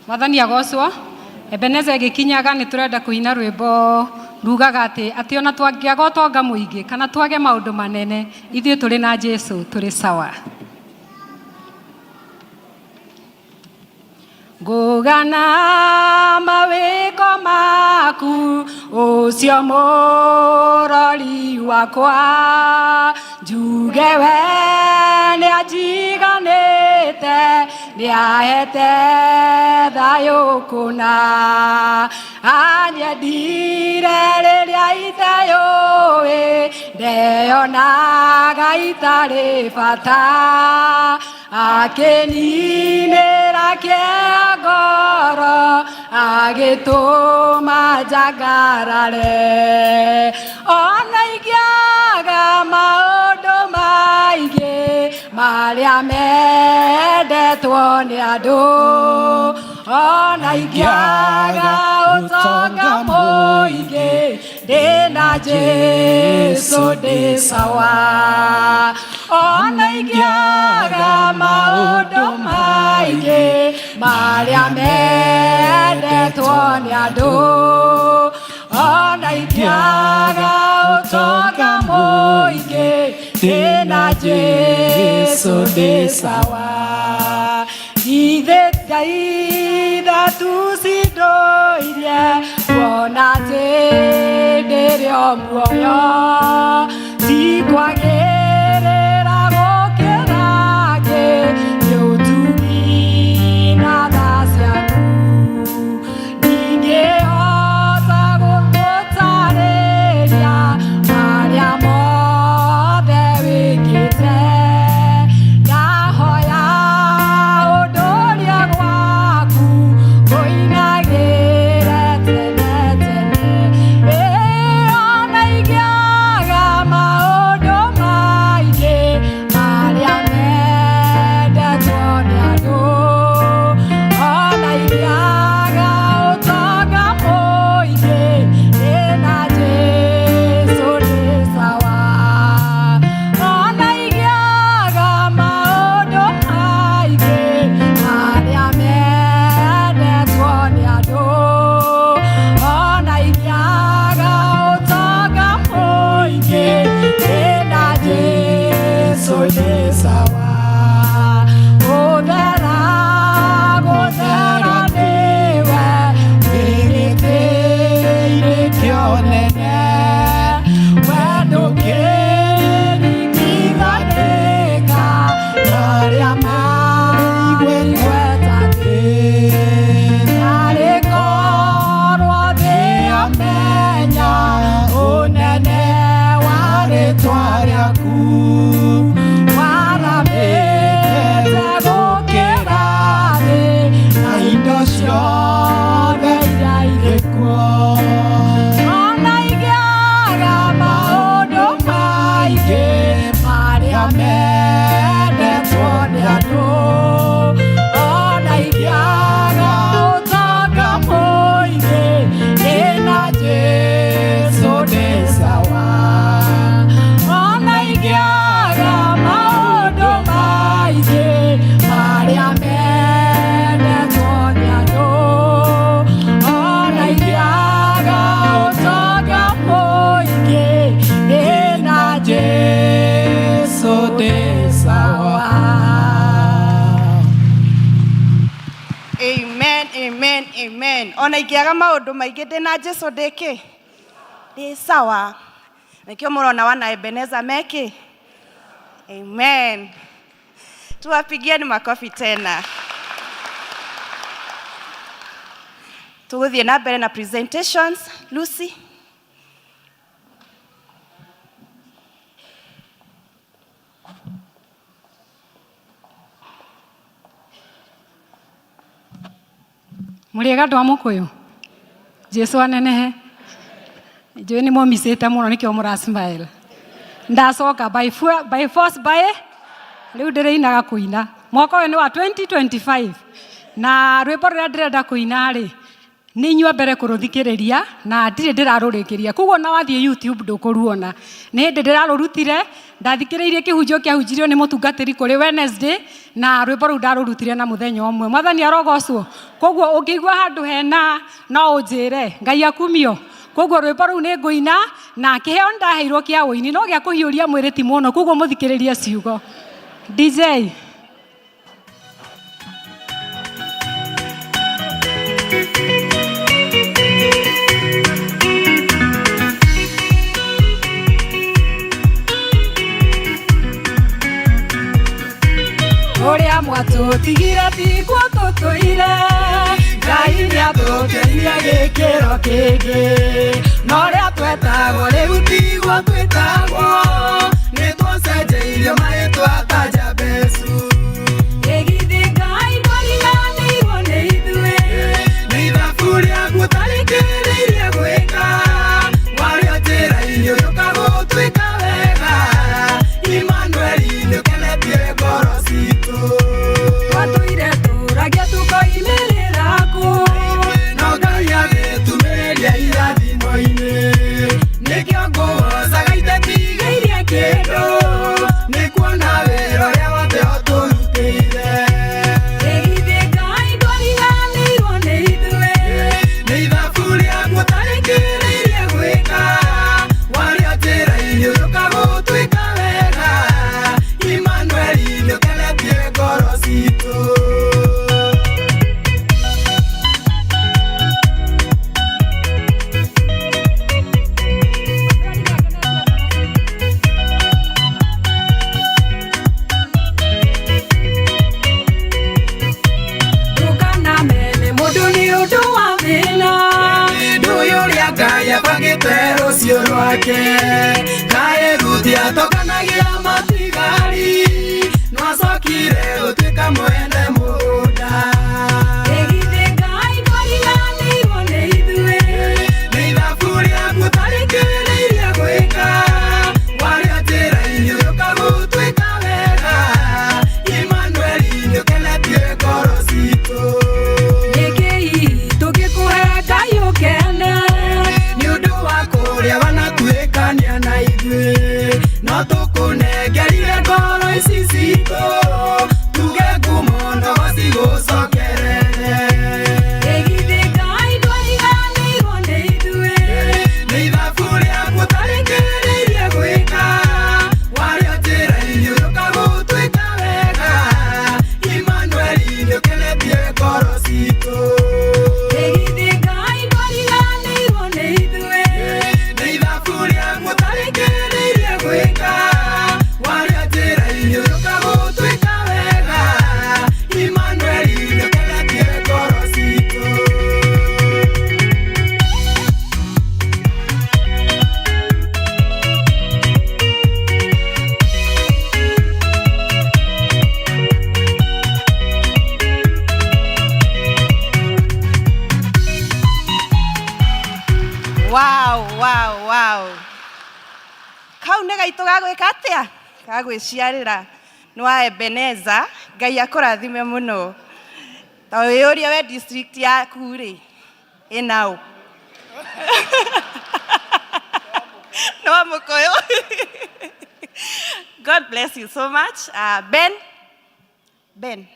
Mwathani agocwo. Ebeneza ĩgĩkinyaga nĩ tũrenda kũina rwĩmbo rugaga atĩ atĩ ona twangĩaga ũtonga mũingĩ kana twage maũndũ manene, ithuĩ tũrĩ na Jesu tũrĩ sawa. Ngũgana mawĩko maku, ũcio mũrori wakwa, njuge we nĩanjiganĩte, nĩahete thayũ kũna. Anyendire rĩrĩa iteyũĩ, ndeyonaga itarĩ bata, akĩninĩra kĩa ngoro, agĩtũma njangarare. Ona ingĩaga maũndũ maingĩ marĩa mendetwo nĩ andũ, ona ingĩaga ũtonga mũingĩ, ndĩna Jesu ndĩ sawa. Ona ingĩaga maũndũ maingĩ marĩa mendetwo nĩ andũ, ona ingĩaga ũtonga mũingĩ, ndĩna Jesu ndĩ sawa. Ithe Ngai thatucindoirie, kuona atĩ ndĩrĩ o muoyo, tikwagĩrĩra gũkĩra angĩ, nĩ ũtugi na tha ciaku. Ndingĩhota gũgũtarĩria marĩa mothe wĩkĩte, ndahoya ũndũrie gwaku ngũinagĩre tene tene. Ĩ ona ingĩaga Amen. Ona ingĩaga maũndũ maingĩ ndĩ na Jesu ndĩkĩ? Ndĩ sawa. Nĩkĩo mũrona wana Ebeneza mekĩ? Amen. Tuwapigieni makofi tena. Tũgũthiĩ na mbere na presentations. Lucy. Mũrĩega andũ a Mũkũyũ? Jesu anenehe. Njũĩ nĩ mũmicĩte mũno nĩkĩo mũra smile. Ndacoka by, by force by rĩu ndĩrĩinaga kũina. Mwaka ũyũ nĩ wa 2025 na rwĩmbo rũrĩa ndĩrenda kũina rĩ nĩ inyuĩ a mbere kũrũthikĩrĩria na ndirĩ ndĩrarũrĩkĩria koguo na wathiĩ YouTube ndũkũruona. Nĩ hĩndĩ ndĩrarũrutire, ndathikĩrĩirie kĩhunjio kĩahunjirio nĩ mũtungatĩri kũrĩ Wednesday na rwĩmbo rũu ndarũrutire na mũthenya ũmwe. Mwathani arogocwo. Koguo ũngĩigua handũ hena no ũnjĩre, Ngai akumio. Koguo rwĩmbo rũu nĩ ngũina na kĩheo nĩ ndaheirwo kĩa ũini no gĩa kũhiũria mwĩrĩ ti mũno, koguo mũthikĩrĩrie ciugo. DJ. Ũrĩa mwatũtigire tiguo tũtũire, Ngai nĩatũkĩrire gĩkĩro kĩngĩ, na ũrĩa twetagwo rĩu tiguo twĩtagwo, nĩtwacenjeirio marĩtwa ta Jabezu. Ĩgithĩ Ngai ndwariganĩirwo nĩ ithuĩ, nĩ ithabu rĩaku ũtarĩkĩrĩirie gwĩka, warĩo njĩra-inĩ ũgĩũka gũtuĩka wega, Imanueli nĩũkenetie ngoro citũ. Twatũire tũragia tũkoimĩrĩra kũ, no Ngai agĩtumĩrĩria irathimo-inĩ, nĩkĩo ngũgocaga itetigĩirie kĩndũ, nĩ kuona wĩra ũrĩa wothe ũtũrutĩire. Ĩgithĩ Ngai ndwariganĩirwo nĩ ithuĩ, nĩ ithabu rĩaku ũtarĩkĩrĩirie gwĩka, warĩo njĩra-inĩ ũgĩũka gũtuĩka wega, Imanueli nĩũkenetie ngoro citũ. Ndũkanamene mũndũ nĩ ũndũ wa thĩna, ndũĩ ũrĩa Ngai abangĩte rũciũ rwake, Ngai Ruthi atonganagia matigari, no acokire gũtuĩka mwene mũgũnda. Ĩgithĩ Ngai ndwariganĩirwo nĩ ithuĩ, nĩ ithabu rĩaku ũtarĩkĩrĩirie gwĩka, warĩo njĩra-inĩ ũgĩũka gũtuĩka wega, Imanueli nĩũkenetie ngoro citũ. Nĩkĩĩ tũngĩkũhe Ngai ũkene, nĩ ũndũ wa kũrĩa wanatuĩkania na ithuĩ, no tũkũnengerire ngoro ici citũ, tuge ngumo no cigũcokerere. Ĩgithĩ Ngai ndwariganĩirwo nĩ ithuĩ, nĩ ithabu rĩaku ũtarĩkĩrĩirie gwĩka, warĩo njĩra-inĩ ũgĩũka gũtuĩka wega, Imanueli nĩũkenetie ngoro citũ. Ĩgithĩ Ngai ndwariganĩirwo nĩ ithuĩ, nĩ ithabu rĩaku ũtarĩkĩrĩirie gwĩka, warĩo njĩra-inĩ ũgĩũka gũtuĩka wega, Imanueli nĩũkenetie ngoro citũ. Wow, wow, wow. Kau nĩ gaitũ ga gwĩka atĩa? Ga gwĩciarĩra. Nĩ wa Ebeneza, Ngai akũrathime mũno. Ta wĩyũrie we district yaku rĩ, ĩna ũ? Nĩ wa Mũkũyũ. God bless you so much. Ben, Ben.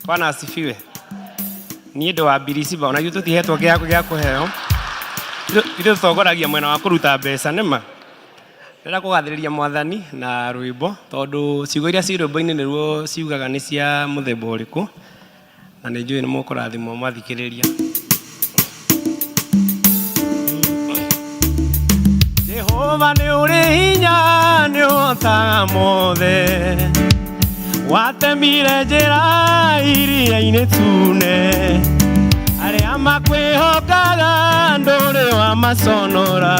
Bwana asifiwe. Niĩ ndĩ wa Birisiba, ona ithuĩ tũtihetwo gĩa gĩa kũheo. Ithuĩ tũtongoragia mwena wa kũruta mbeca nĩma. Ndĩrenda kũgathĩrĩria mwathani na rwĩmbo tondũ ciugo iria ci rwĩmbo-inĩ nĩruo ciugaga nĩ cia mũthemba ũrĩkũ na nĩ njũĩ nĩ mũkũrathimwo mwathikĩrĩria. Jehova nĩ ũrĩ hinya nĩ ũhotaga mothe watemire njĩra iria-inĩ tune arĩa makwĩhokaga ndũrĩ wamaconora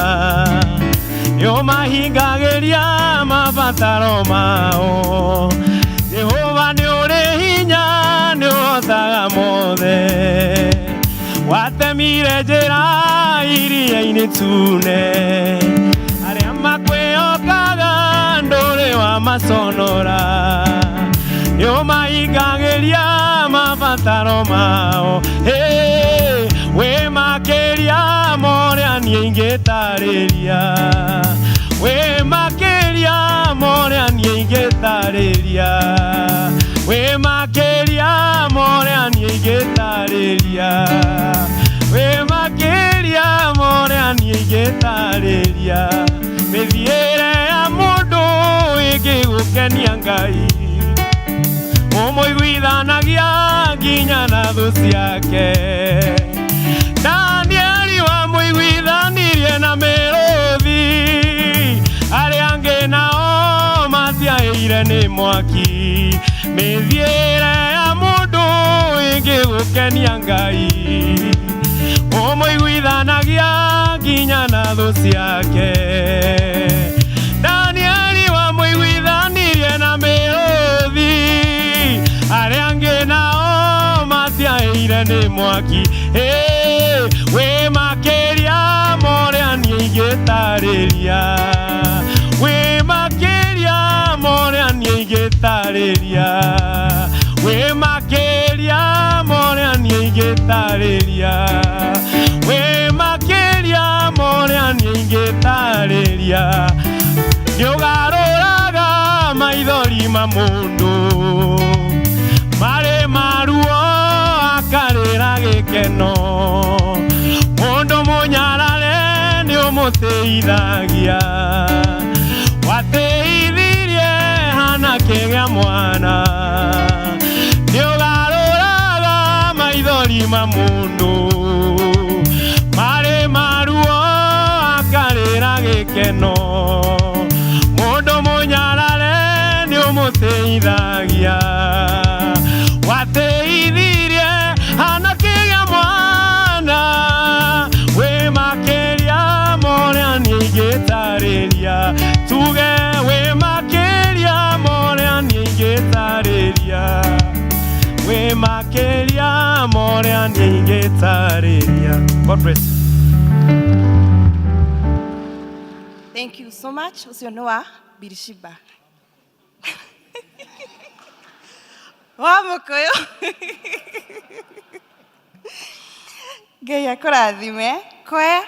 nĩũmahingagĩria mabataro mao Jehova nĩ ũrĩ hinya nĩ ũhotaga mothe watemire njĩra iria-inĩ tune arĩa makwĩhokaga ndũrĩ wamaconora nĩũmahingagĩria mabataro mao Hey, wĩ makĩria ma ũrĩa niĩ ingĩtarĩria wĩ makĩria ma ũrĩa niĩ ingĩtarĩria wĩ makĩria ma ũrĩa niĩ ingĩtarĩria wĩ makĩria ma ũrĩa niĩ ingĩtarĩria mĩthiĩre ya mũndũ ĩngĩgũkenia Ngai ũmũiguithanagia nginya na thũ ciake Danieli wamũiguithanirie na mĩrũthi arĩa angĩ nao matiaĩire nĩ mwaki mĩthiĩre ya mũndũ ĩngĩgũkenia Ngai ũmũiguithanagia nginya na thũ ciake Danieli wamũiguithanirie na mĩrũthi arĩa angĩ nao matiaĩire nĩ mwaki Hey, wĩ makĩria ma ũrĩa niĩ ingĩtarĩria wĩ makĩria ma ũrĩa niĩ ingĩtarĩria wĩ makĩria ma ũrĩa niĩ ingĩtarĩria wĩ makĩria ma ũrĩa niĩ ingĩtarĩria nĩũgarũraga maithori ma mũndũ marĩ maruo akarĩra gĩkeno mũndũ mũnyarare nĩũmũteithagia wateithirie hana kĩgĩa mwana nĩũgarũraga maithori ma mũndũ marĩ maruo akarĩra gĩkeno mũndũ mũnyarare nĩũmũteithagia wateithirie hana kĩgĩa mwana wĩ makĩria ma ũrĩa niĩ ingĩtarĩria tuge wĩ makĩria ma ũrĩa niĩ ingĩtarĩria wĩ makĩria ma ũrĩa niĩ ingĩtarĩria. God bless you. Thank you so much. Ũcio nĩ wa Birishiba. Wa mũkũyũ. Ngai akũrathime. Koya.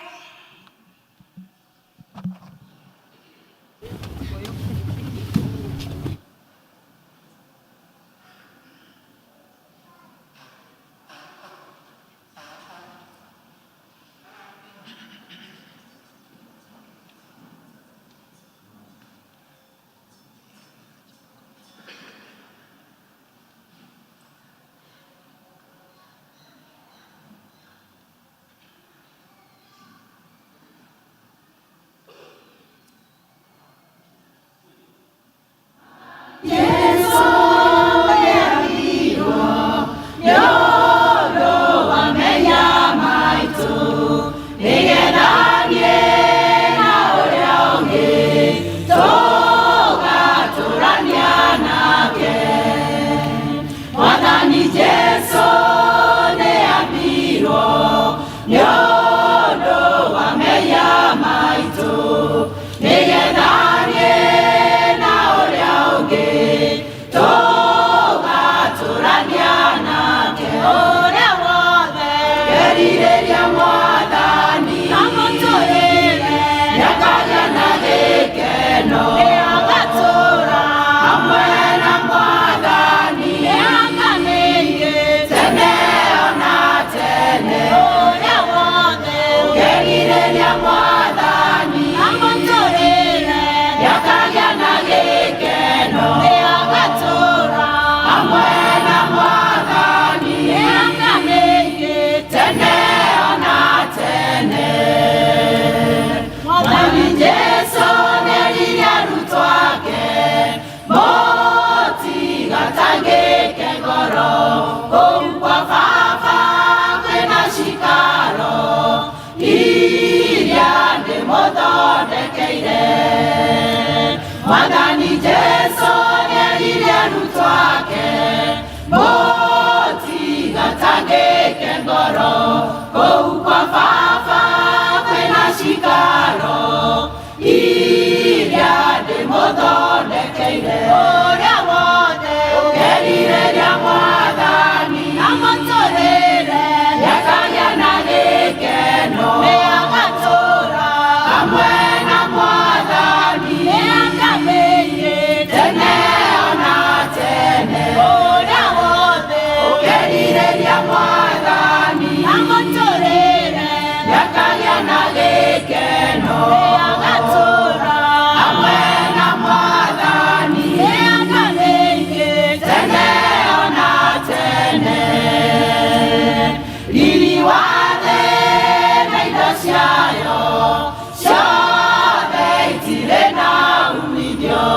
amũthondekeire. Ũrĩa wothe ũkerirĩria Mwathani amũtũrĩre, nĩakagĩa na gĩkeno, nĩagatũũra hamwe na Mwathani mĩaka mĩingĩ tene ona tene. Ũrĩa wothe ũkerirĩria Mwathani amũtũrĩre, nĩakagĩa na gĩkeno, nĩagatũũra hamwe na Mwathani mĩaka mĩingĩ tene ona tene. Riri wa thĩ na indo ciayo ciothe itirĩ na umithio,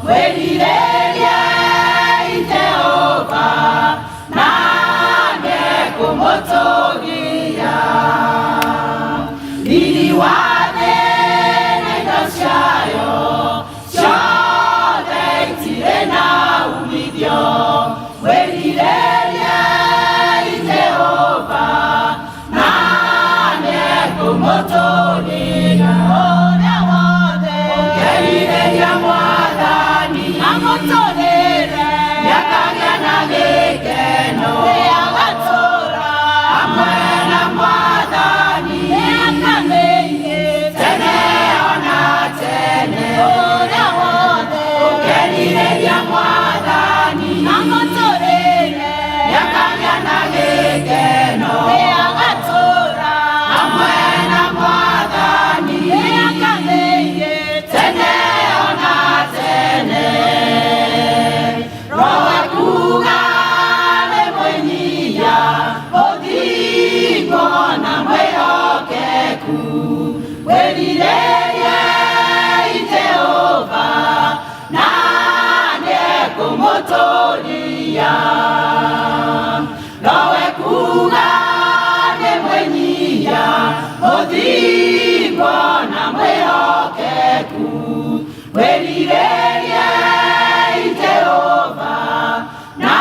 mwĩrirĩriei Jehova na nĩekũmũtũgia. Riri wa thĩ na indo ciayo ciothe itirĩ na umithio, mwĩrirĩriei Jehova na nĩekũmũtũgia. Ũrĩa wothe ũkerirĩria Mwathani amũtũrĩre, nĩakagĩa na gĩkeno, nĩagatũũra hamwe na Mwathani mĩaka mĩingĩ tene ona tene. Ũrĩa wothe ũkerirĩria Mwathani amũtũrĩre, nĩakagĩa na gĩkeno, nĩagatũũra hamwe na Mwathani mĩaka mĩingĩ tene ona tene. Roho ekuuga nĩ mwĩnyihia, mũthingu na mwĩhokeku, mwĩrirĩriei Jehova na nĩekũmũtũũria. Roho ekuuga nĩ mwĩnyihia, mũthingu na mwĩhokeku, mwĩrirĩriei Jehova na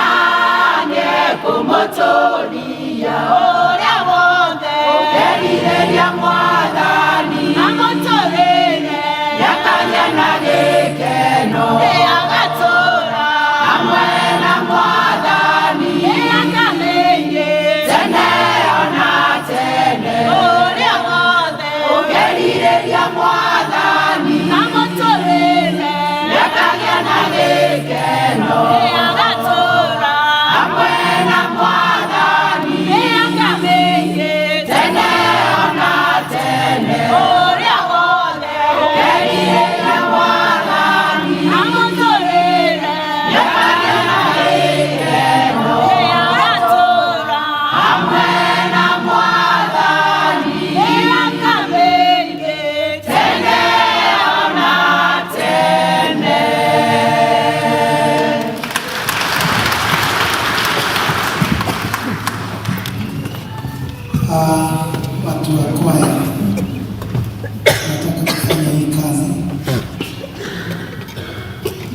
nĩekũmũtũũria. Ũrĩa wothe ũkerirĩria Mwathani amũtũrĩre, nĩakagĩa na gĩkeno, nĩagatũũra hamwe na Mwathani mĩaka mĩingĩ tene ona tene. Ũrĩa wothe ũkerirĩria Mwathani amũtũrĩre, nĩakagĩa na gĩkeno, nĩagatũũra hamwe na Mwathani mĩaka mĩingĩ tene ona tene. Ũrĩa wothe ũkerirĩria Mwathani amũtũrĩre, nĩakagĩa na gĩkeno, nĩagatũũra hamwe na Mwathani mĩaka mĩingĩ tene ona tene. Watu wa kwaya nataka kufanya hii kazi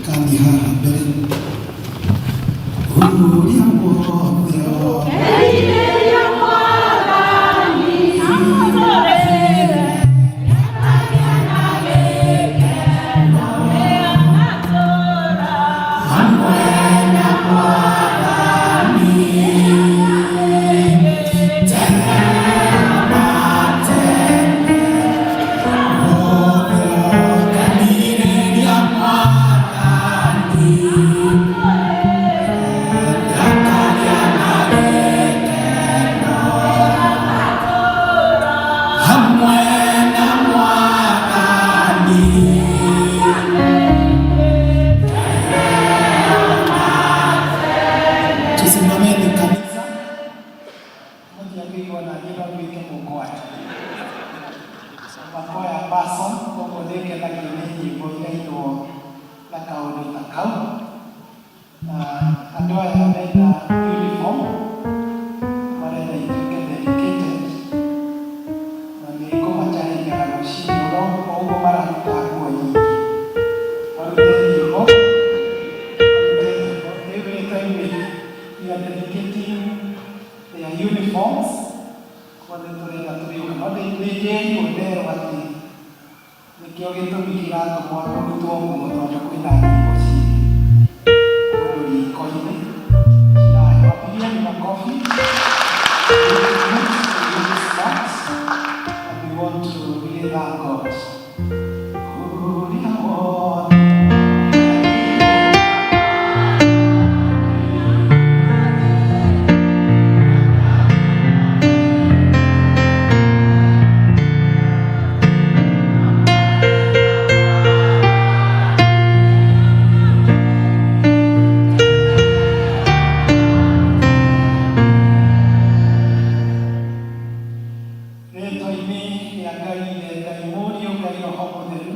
kandi haha mbere ũrĩa wothe Ũkerirĩria Mwathani amũtũrĩre, nĩakagĩa na gĩkeno, nĩagatũũra hamwe na Mwathani tene na tene. Wothe ũkerirĩria Mwathani nĩakagĩa na gĩkeno, hamwe na Mwathani Tusimameni kanisa. Mũtiagĩrĩirwo na niĩ no nduĩke mũkwaya. Makwaya person, koguo nĩngenagio nĩ nyĩmbo irainwo na kaũndũ ta kau. Na andũ aya mena uniform marenda ituĩke dedicated, na nĩ ngũmacarĩria rũcinĩ o ũguo mararuta nguo nyingĩ, marute nyĩmbo, marute nyĩmbo. Every time we are dedicating their uniforms, koguo nĩ tũrenda tũrĩũka, no nĩ njĩrirwo nderwo atĩ nĩkĩo gĩtũmi kĩratũma. Iratũmwo kũrutwo nguo tondũ kwĩna nyĩmbo ci kũndũ riko-inĩ ciraheo. Pigeni makofi. And we want to really thank God. Ũrĩa wothe rĩtwa-inĩ rĩa Ngai Ithe, Ngai Mũriũ, Ngai Roho Mũtheru,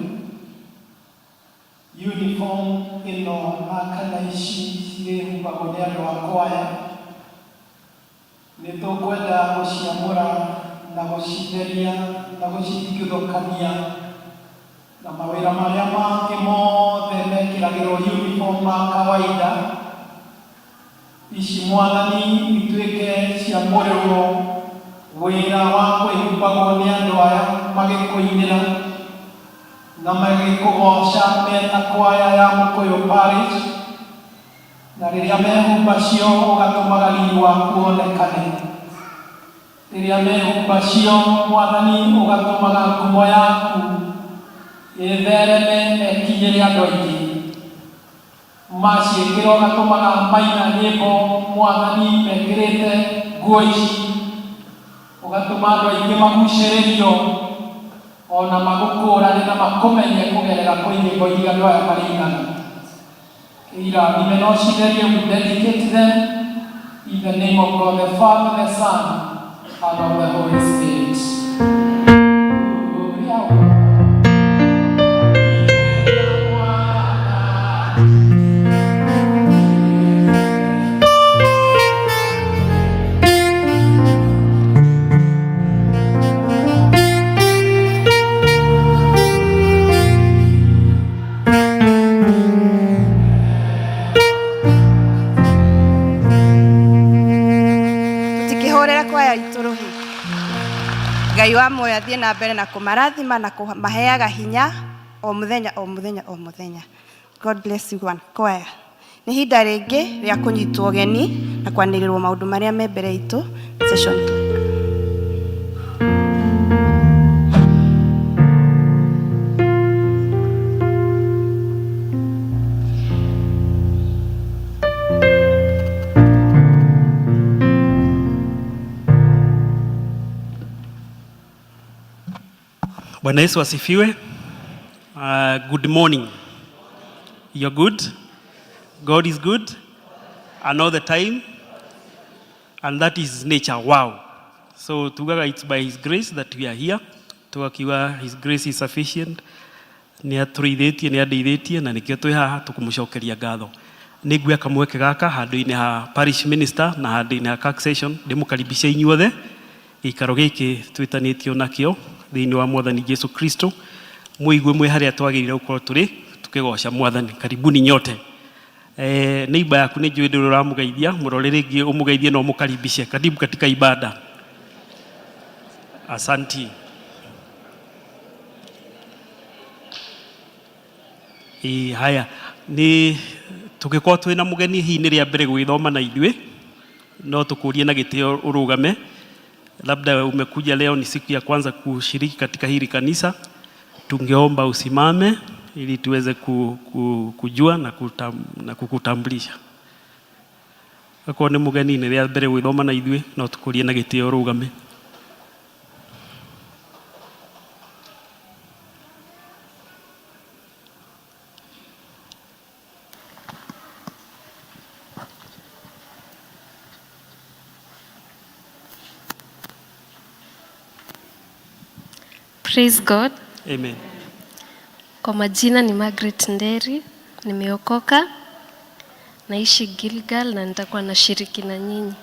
uniform ĩno na kana ici cirĩhumbagwo nĩ andũ a kwaya, nĩ tũkwenda gũciamũra na gũcitheria na gũcitigithũkania na mawĩra marĩa mangĩ mothe mekĩragĩrwo uniform ma kawaida. Ici, Mwathani, ituĩke ciamũrĩrwo wĩra wa kwĩhumbagwo nĩ andũ aya magĩkũinĩra na magĩkũgoca meta kwaya ya Mũkũyũ Parish, na rĩrĩa mehumba cio ũgatũmaga riri waku wonekane. Rĩrĩa mehumba cio, Mwathani, ũgatũmaga ngumo yaku ĩthereme na ĩkinyĩre andũ aingĩ. Maciĩkĩra ũgatũmaga maina nyĩmbo, Mwathani, mekĩrĩte nguo ici, ũgatũma andũ aingĩ magucĩrĩrio ona magũkũrane na makũmenye kũgerera kwĩ nyĩmbo iria andũ aya marĩinaga. Irathime no citherie. We dedicate them in the name of God the Father, the Son, and of the Holy Spirit. Ũrĩa Tũtikĩhũrĩre kwaya itũ rũhĩ. Ngai wa muoyo athiĩ na mbere na kũmarathima na kũmaheaga hinya o mũthenya, o mũthenya, o mũthenya. God bless you, one choir. Nĩ ihinda rĩngĩ rĩa kũnyitwo ũgeni na kwanĩrĩrwo maũndũ marĩa me mbere itũ. Session clerk. Bwana Yesu asifiwe. Good morning. You're good. God is good. And all the time. And that is nature. Wow. So tugaga it's by his grace that we are here. Tugakiuga his grace is sufficient. Nĩ atũrĩithĩtie, nĩ andeithĩtie, na nĩkĩo twĩ haha tũkũmũcokeria ngatho. Nĩ nguoya kamweke gaka handũ-inĩ ha parish minister na handũ-inĩ ha taxation ndĩmũkaribishe inyuothe gĩikaro gĩkĩ twĩtanĩtio nakĩo thĩinĩ wa Mwathani Jesu Kristo, mũigue mwĩ harĩa twagĩrĩire gũkorwo tũrĩ tukĩgoca Mwathani. Karibuni nyote. Neighbor yaku nĩ njũĩ ndũrĩ ũramũgeithia, mũrore rĩngĩ ũmũgeithie na ũmũkaribishe. Karibu katika ibada. Asanti. Ĩ, haya nĩ tũgĩkorwo twĩ na mũgeni hihi nĩ rĩa mbere gwĩthoma na ithuĩ, no tũkũrie na gĩtĩo ũrũgame. Labda umekuja leo ni siku ya kwanza kushiriki katika hili kanisa, tungeomba usimame ili tuweze kujua na kukutambulisha. Akorwo nĩ mũgeni nĩ rĩa mbere gwĩthoma na ithuĩ, no tũkũrie na gĩtĩo ũrũgame. Praise God. Amen. Kwa majina ni Margaret Nderi, nimeokoka, naishi Gilgal na nitakuwa nashiriki na nyinyi.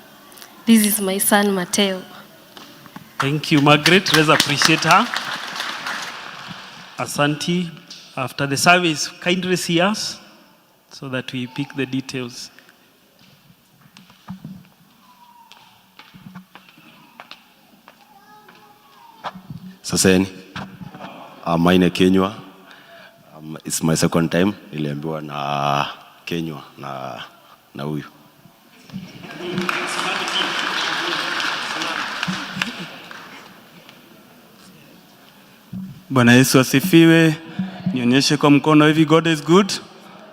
This is my son Mateo. Thank you, Margaret. Let's appreciate her. Asante. After the service, kindly see us so that we pick the details. Saseni, Maine Kinyua. It's my second time, niliambiwa na Kenywa na huyu. Bwana Yesu asifiwe. Nionyeshe kwa mkono hivi, God is good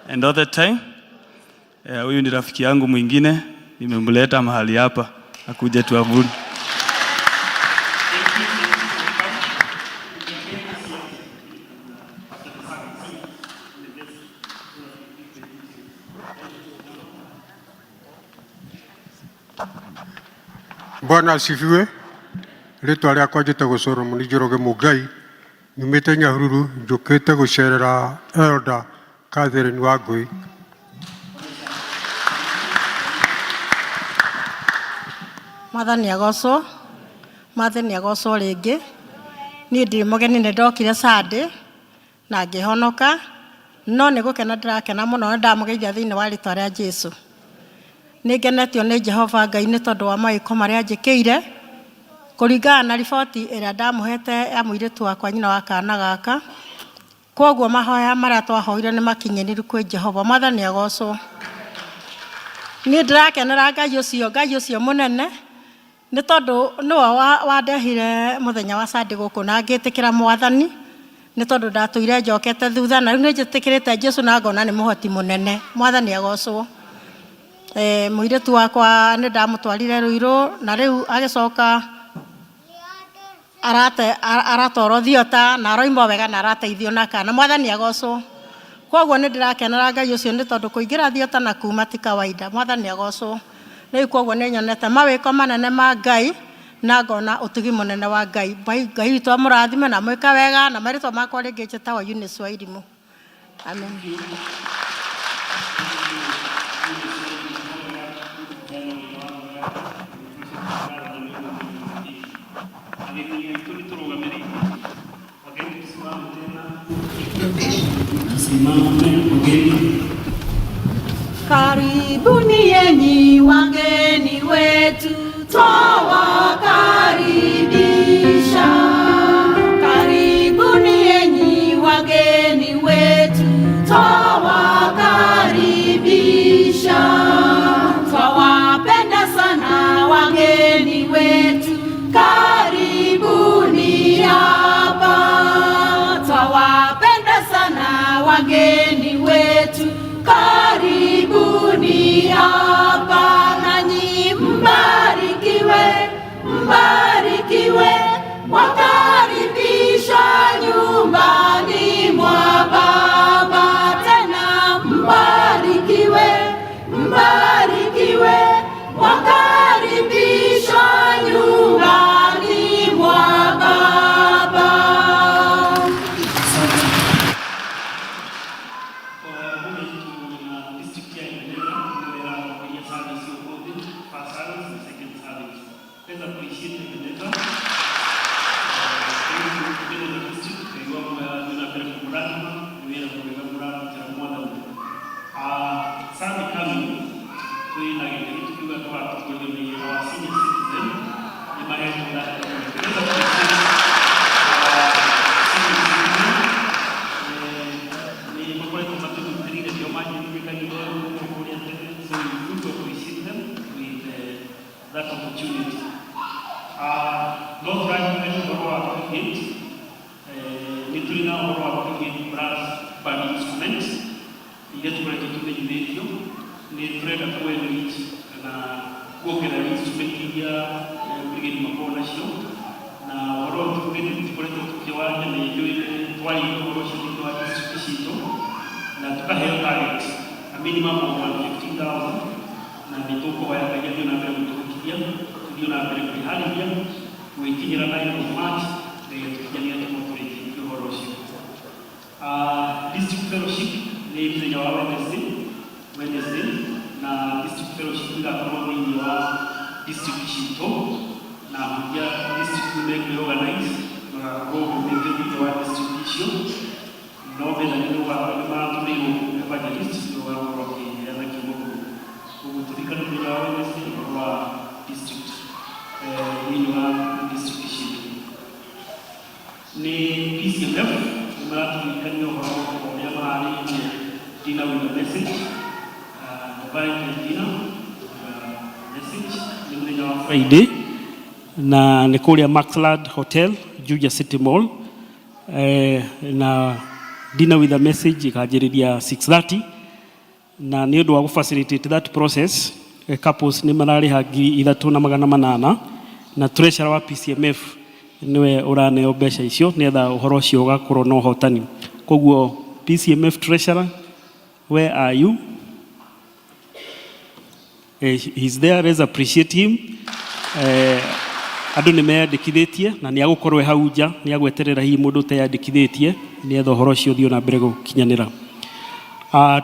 and all the time. Huyu ni rafiki yangu mwingine, nimemleta mahali hapa akuje tuabudu. Bwana asifiwe. Rĩtwa rĩakwa njĩtagwo Solomon Njoroge Mũngai, nyumĩte Nyahururu, njũkĩte gũcerera Elder Catherine Wangui. Mwathani agocwo, Mwathani agocwo rĩngĩ. Niĩ ndĩ mũgeni, nĩ ndokire Sunday na ngĩhonoka, no nĩ gũkena ndĩrakena mũno, nĩ ndamũgeithia thĩinĩ wa rĩtwa rĩa Jesũ. Nĩ ngenetio nĩ Jehova Ngai nĩ tondũ wa mawĩko marĩa anjĩkĩire, kũringana na riboti ĩrĩa ndamũhete ya mũirĩtu wakwa, nyina wa kana gaka. Koguo mahoya marĩa twahoire nĩ makinyanĩru kwĩ Jehova. Mwathani agocwo. Niĩ ndĩrakenera Ngai ũcio, Ngai ũcio mũnene, nĩ tondũ nĩwe wandehire mũthenya wa Sunday gũkũ na ngĩtĩkĩra Mwathani, nĩ tondũ ndatũire njokete thutha, na rĩu nĩ njĩtĩkĩrĩte Jesũ na ngona nĩ mũhoti mũnene. Mwathani agocwo. Mũirĩtu wakwa nĩ ndamũtwarire Ruiru, na rĩu agĩcoka aratwarwo thiota na aroima wega na arateithio na kana. Mwathani agocwo. Koguo nĩ ndĩrakenera Ngai ũcio nĩ tondũ kũingĩra thiota na kuma ti kawaida. Mwathani agocwo. Rĩu koguo nĩ nyonete mawĩko manene ma Ngai na ngona ũtugi mũnene wa Ngai. Ngai witũ amũrathime na amwĩke wega, na marĩtwa makwa rĩngĩ njĩtagwo Eunice Wairimu. Amen. Tusimame wageni. Karibuni yenyi wageni wetu, twawakaribisha. Karibuni yenyi wageni wetu, twawakaribisha. Twawapenda sana wageni wetu, karibuni hapa. Twawapenda sana wageni wetu, karibuni hapa. Nanyi mbarikiwe, mbarikiwe, mwakaribishwa nyumbani mwa Baba. Tena mbarikiwe, mbarikiwe, mwakaribishwa nyumbani mwa Baba. District ya Ebeneza ndio ĩratongoria service ũmũthĩ, first service na second service. Let's appreciate Ebeneza. Thank you, Ebeneza District. Ngai wa muoyo athiĩ na mbere kũmũrathima, nĩ wĩra mwega mũrarutĩra Mwathani. Sunday coming, twĩna gĩtĩ tukiuga tũgatongorio nĩ our senior citizen, nĩ mahetwo that opportunity. Let's appreciate our senior citizen. Nĩ makoretwo matũnyitĩrĩire nĩo manjĩtĩkagĩria kũrĩa tene, so we do to appreciate them with that opportunity. No tũranyitania ũhoro wa Colgate, nĩ tũrĩ na ũhoro wa Colgate brass band instruments iria tũkoretwo tũmenyithĩtio, nĩ tũrenda kũ enrich kana kuongerera instrument iria brigade makoragwo nacio, na ũhoro ũyũ tũkoretwo tũkĩwaria, nĩ njũĩ twarĩirie ũhoro ũcio thĩinĩ wa district citũ na tũkaheo target a minimum of 115,000, na nĩ tũkũhoya Ngai athiĩ na mbere gũtũhotithia tũthiĩ na mbere kwĩharĩria gwĩkinyĩra 9 of March nĩgetha tũkinyanĩre tũkorwo tũrĩkĩtie ũhoro ũcio. District fellowship nĩ mũthenya wa Wednesday, na district fellowship ĩgakorwo thĩinĩ wa district citũ, na ahunjia district nĩ mekwĩorganize magakorwo gũthiĩte thĩinĩ wa district icio, no methani nĩ ũgakorwo nĩ maratũmĩirwo evangelist nĩ ũgakorwo akĩheana kiugo kũu. Koguo tũririkane mũthenya wa Wednesday ũhoro wa district, thĩinĩ wa district citũ. Nĩ PCMF nĩ maratũririkania ũhoro wa ũrĩa Dinner with a Message, the Valentine Dinner with a Message, nĩ mũthenya wa Friday na nĩ kũrĩa Maxland Hotel, Juja City Mall. Na Dinner with a Message ĩkanjĩrĩria 6:30, na nĩ ũndũ wa gũ facilitate that process, couples nĩ mararĩha 3800, na treasurer wa PCMF nĩwe ũraneo mbeca icio nĩgetha ũhoro ũcio ũgakorwo na ũhotani. Koguo PCMF treasurer, where are you? He's there, let's appreciate him. Andũ nĩ meyandĩkithĩtie na nĩ agũkorwo e hau nja, nĩ agweterera hihi mũndũ ũteyandĩkithĩtie nĩgetha ũhoro ũcio ũthiĩ na mbere gũkinyanĩra.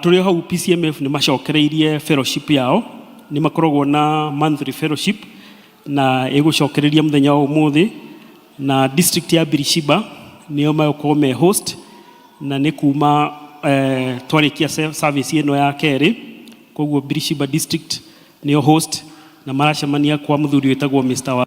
Tũrĩ o hau, PCMF nĩ macokereirie fellowship yao. Nĩ makoragwo na monthly fellowship na ĩgũcokereria mũthenya wa ũmũthĩ, na district ya Birishiba nĩo megũkorwo me host, na nĩ kuma twarĩkia service ĩno ya kerĩ. Koguo Birishiba district nĩo host na maracemania kwa mũthuri wĩtagwo Mr. Wa